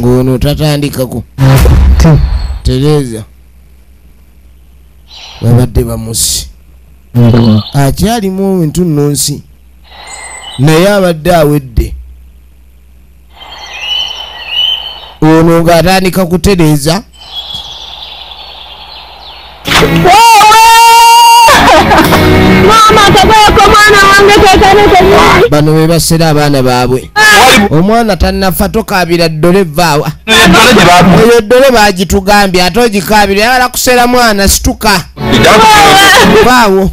[SPEAKER 1] ng'ono tatandikako Tereza Babadde bamusi. Akyalimu entunnunsi naye abadde awedde. Ono ng'atandika kutereeza. Bano be basera abaana baabwe. Omwana tannafa tokaabira ddole vaawa. Eyo ddole baagitugambye ate ogikaabira yabala kusera mwana situka. Vaawo.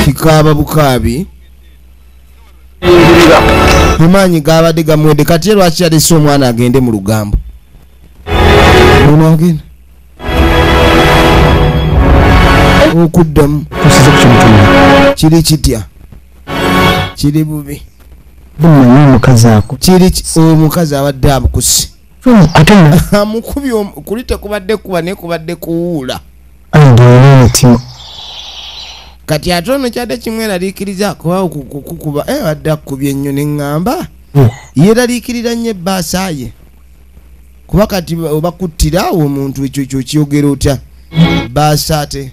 [SPEAKER 1] Kikaaba bukaabi. Amaanyi gabadde gamuwedde kati lwaki yalese omwana agende mu lugambo. Ono agenda. Okuddamu kiri kitya? Kiri bubi. Kiri omukazi abadde abukusi. Amukubi kuli tekubadde kuba naye kubadde kuwuula. Kati ate ono kyadde kimweraliikiriza kuba okukuba abadde akubye ennyo ne ŋŋamba yeeraliikirira nnyo ebbaasa ye. Kuba kati obakuttira awo omuntu ekyo kyo kyogera otya? Bbaasa ate.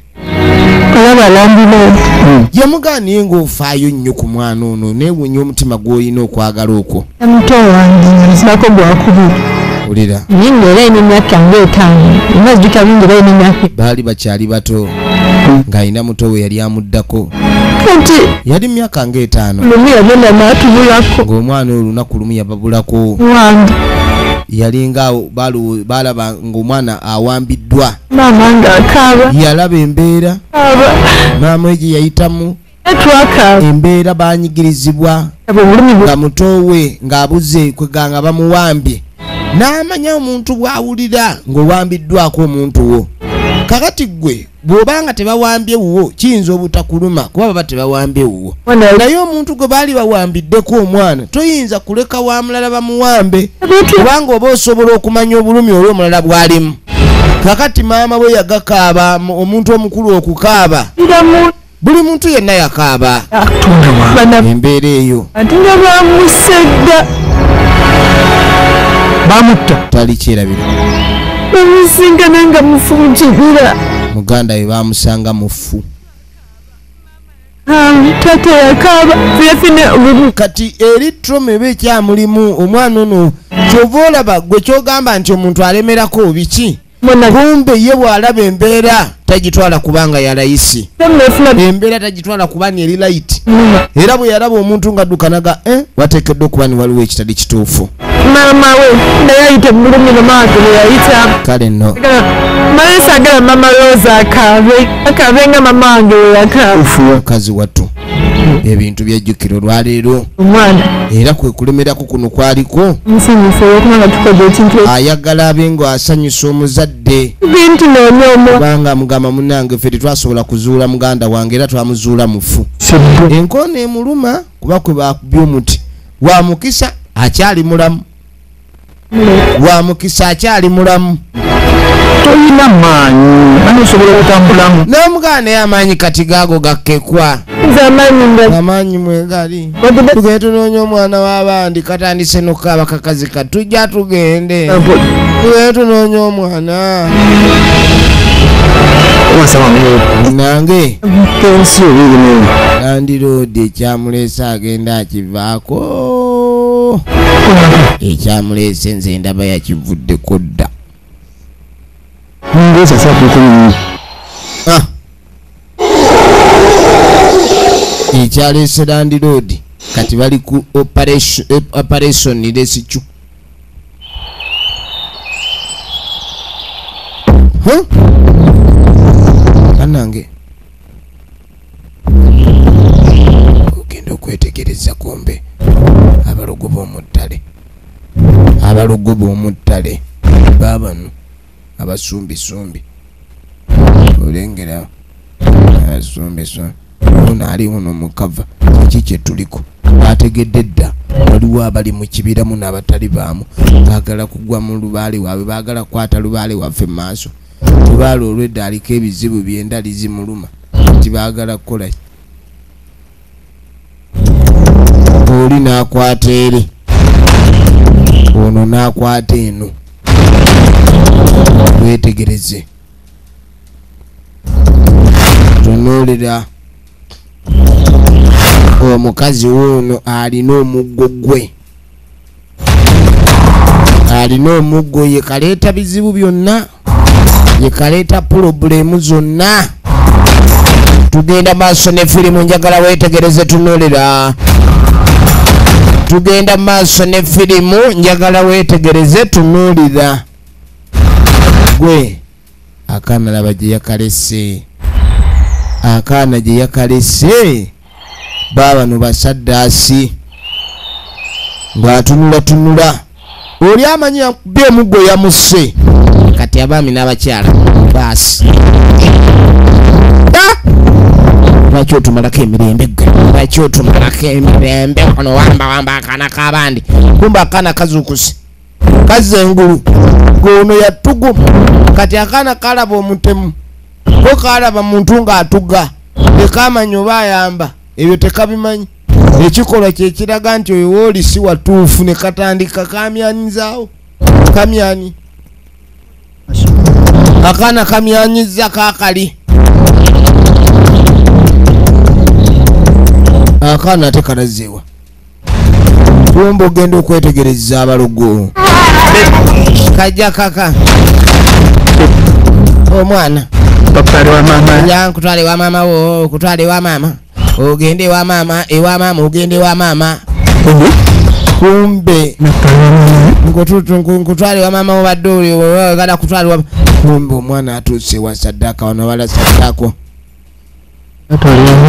[SPEAKER 1] Yamugaaniye ng'ofaayo nnyo ku mwana ono neewuunya omutima gw'olina okwagala okwo.
[SPEAKER 2] Muto wange nzirako gwakubiri.
[SPEAKER 1] Wulira.
[SPEAKER 2] Naye ng'era alina emyaka ng'etaano. Nzijukira bulungi era alina emyaka.
[SPEAKER 1] Baali bakyali bato ng'alina muto we yali amuddako.
[SPEAKER 2] Kati
[SPEAKER 1] yali myaka ng'etaano.
[SPEAKER 2] Lumu yagenda n'atubulako.
[SPEAKER 1] Ng'omwana oyo olunaku lumu yababulako.
[SPEAKER 2] Wange.
[SPEAKER 1] Yalinga balaba ng'omwana awambiddwa.
[SPEAKER 2] Maama ng'akaaba.
[SPEAKER 1] Yalaba embeera. Maama we gye yayitamu. Embeera banyigirizibwa. Nga muto we ng'abuze kweganga bamuwambye. N'amanya omuntu bw'awulira ng'owambiddwako omuntu wo. Kakati ggwe bw'obanga tebawambye wuwo kiyinza obutakuluma kuba baba tebawambye wuwo. Naye omuntu gwe baali bawambiddeko omwana toyinza kuleka wa mulala bamuwambe kubanga oba osobola okumanya obulumi olw'omulala bw'alimu. Kakati maama bwe yagakaaba omuntu omukulu okukaaba buli muntu yenna yakaaba embeera eyo.
[SPEAKER 2] Ate nga bamusedda.
[SPEAKER 3] Bamutta.
[SPEAKER 1] Tali kyerabira.
[SPEAKER 2] Bamusingana nga mufu mu kibira.
[SPEAKER 1] Muganda we bamusanga mufu.
[SPEAKER 2] Taata yakaaba yafuna
[SPEAKER 1] kati eri trauma eba ekyamulimu omwana ono ky'ova olaba gwe ky'ogamba nti omuntu alemerako biki kumbe ye bw'alaba embeera tagitwala kubanga ya layisi. Embeera tagitwala kuba ni eri light. Era bwe yalaba omuntu ng'adduka naga wateekeddwa okuba ni waliwo ekitali kituufu.
[SPEAKER 2] Maama we naye ayita bulumi mama wange bwe yayita.
[SPEAKER 1] Kale nno.
[SPEAKER 2] Mama saagala mama Rosa akaabe akaabe nga mama wange bwe yakaaba.
[SPEAKER 1] Mukazi wattu ebintu byajjukira olwaleero.
[SPEAKER 2] Omwana.
[SPEAKER 1] Era kwe kulemerako kuno kwaliko.
[SPEAKER 2] Nsanyusa olw'okuba nga tukoze ekintu.
[SPEAKER 1] Ayagala abe ng'asanyusa omuzadde.
[SPEAKER 2] Bintu noonya.
[SPEAKER 1] Kubanga mugamba munnange ffe tetwasobola kuzuula muganda wange era twamuzuula mufu. Enkoona emuluma kuba kwe baakubye omuti. Wa mukisa akyali mulamu. Wa mukisa akyali mulamu.
[SPEAKER 4] Tolina maanyi, ani osobola okutambulamu?
[SPEAKER 1] N'omugaana naye amaanyi kati gaago gakkekwa. Amaanyi mwegali. Tugende tunoonya omwana w'abandi katandise n'okukaaba kakazi ka tujja tugende. Tugende tunoonya omwana. Nange landiroodi ekyamuleese agenda akivaako. Ekyamuleese nze ndaba yakivuddeko dda. Ekyaleese landiroodi kati bali ku operation rescue. Bannange ogenda okwetegereza kumbe abalogo b'omuttale abalogo b'omuttale baabano abasumbisumbi olengera abasumbisumbi ono ali ono mukava ki kye tuliko bategedde dda waliwo abali mu kibira muno abatali baamu baagala kugwa mu lubaale waabwe baagala kukwata lubaale waffe mu maaso. Lubaale olw'edda aliko ebizibu by'endali zimuluma nti baagala kukola oli n'akwata eri ono n'akwata eno. Wetegereze. Tunuulira omukazi wuuno alina omuggo gwe. Alina omuggo ye kaleeta bizibu byonna, ye kaleeta pulobulemu zonna. Tugenda maaso ne firimu, njagala weetegereze, tunuulira. Tugenda maaso ne firimu, njagala weetegereze, tunuulira. Gwe akaana laba gye yakalese, akaana gye yakalese. Baabano basaddaasi ng'atunulatunula oli amanyi yakubye omuggo yamusse. Kati abaami n'abakyala baasi lwaki otumalako emirembe gwe, lwaki otumalako emirembe ono wambawamba akaana k'abandi. Kumba akaana kazuukuse kazza engulu ng'ono yatuguma. Kati akaana kalaba omutemu ko kalaba muntu ng'atuga tekamanya oba ayamba, ebyo tekabimanyi. Ekikolwa kyekiraga nti oyo wooli si watuufu, ne katandika kamyanyizaawo kamyanyi. Akaana kamyanyiza kaakali. Akaana ate kalazeewa. Kumba ogenda okwetegereza abalogo. Kajja kaka omwana nkutwale wa maama wo, kutwale wa maama, ogende ewa maama, ewa maama, ogende ewa maama. Kumbe nkutwale wa maama obadde oli oyagala kutwale wa. Kumbe omwana atuuse wa saddaaka, wano wala saddaako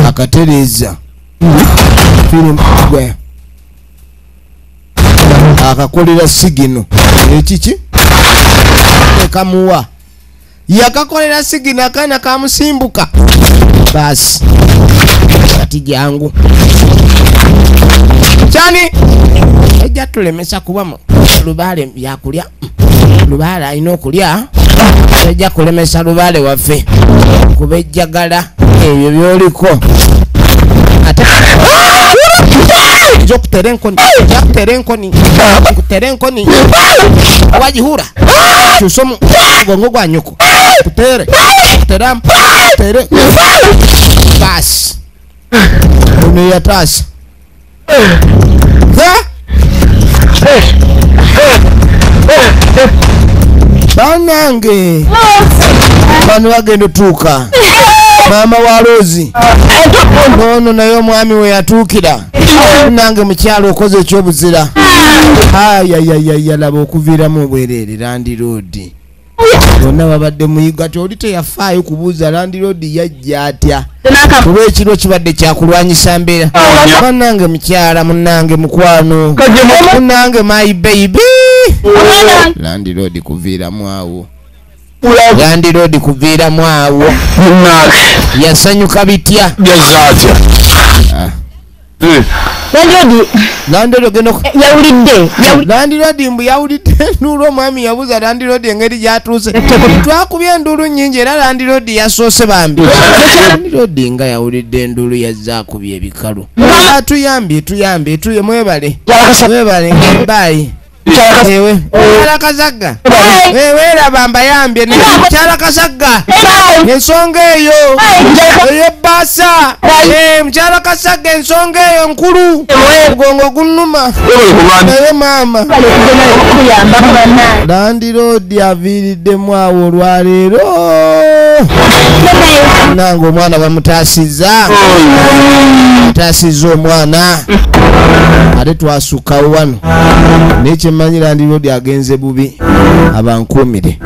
[SPEAKER 1] akatereeza firimu gwe akakolera sigino ekiki ekamuwa yakakolera sigino, akaana kamusimbuka. Basi kati jangu kyani ejja tulemesa kubamu lubaale byakulya, lubaale alina okulya, ejja kulemesa lubaale waffe kuba ejjagala ebyo byoliko. Ate nja enkoni, nja enkoni, nkutere enkoni wagihura kyusa omugongo gwa nyoko, kutere kuteramu kutere. Basi ono yataasa. Bannange bano bagenda otuuka maama wa Rose noono naye omwami we yatuukira. Nange mukyalo okoze ekyobuzira. Ayayayaya laba okuviiramu obwereere landiroodi bonna babadde muyiga ti oli teyafaayo kubuuza landiroodi yajja atya, kuba ekiro kibadde kyakulwanyisa mbeera. Bannange mukyala munnange mukwano munnange my baby. Landiroodi kuviiramu awo, landiroodi kuviiramu awo. Yasanyuka bitya. Landiroodi mbu yawulidde enduulu. Omwami yabuuza landiroodi engeri gy'atuuse. Twakubye enduulu nnyingi era landiroodi yasoose bambi. Landiroodi nga yawulidde enduulu yazze akubye ebikalu. Tuyambye tuyambye tuye, mwebale mwebale baayi. Ewe mukyala Kasagga, weeraba mbayambye mukyala Kasagga ensonga eyo ey'ebbaasa. Mukyala Kasagga ensonga eyo nkulu, omugongo gunnuma. Naye maama landiroodi aviiriddemu awo olwaleero. Nange omwana bamutaasizza, mutaasizza omwana ate twasukkawo wano. Naye kyemmanyi landiroodi agenze bubi, abankuumire.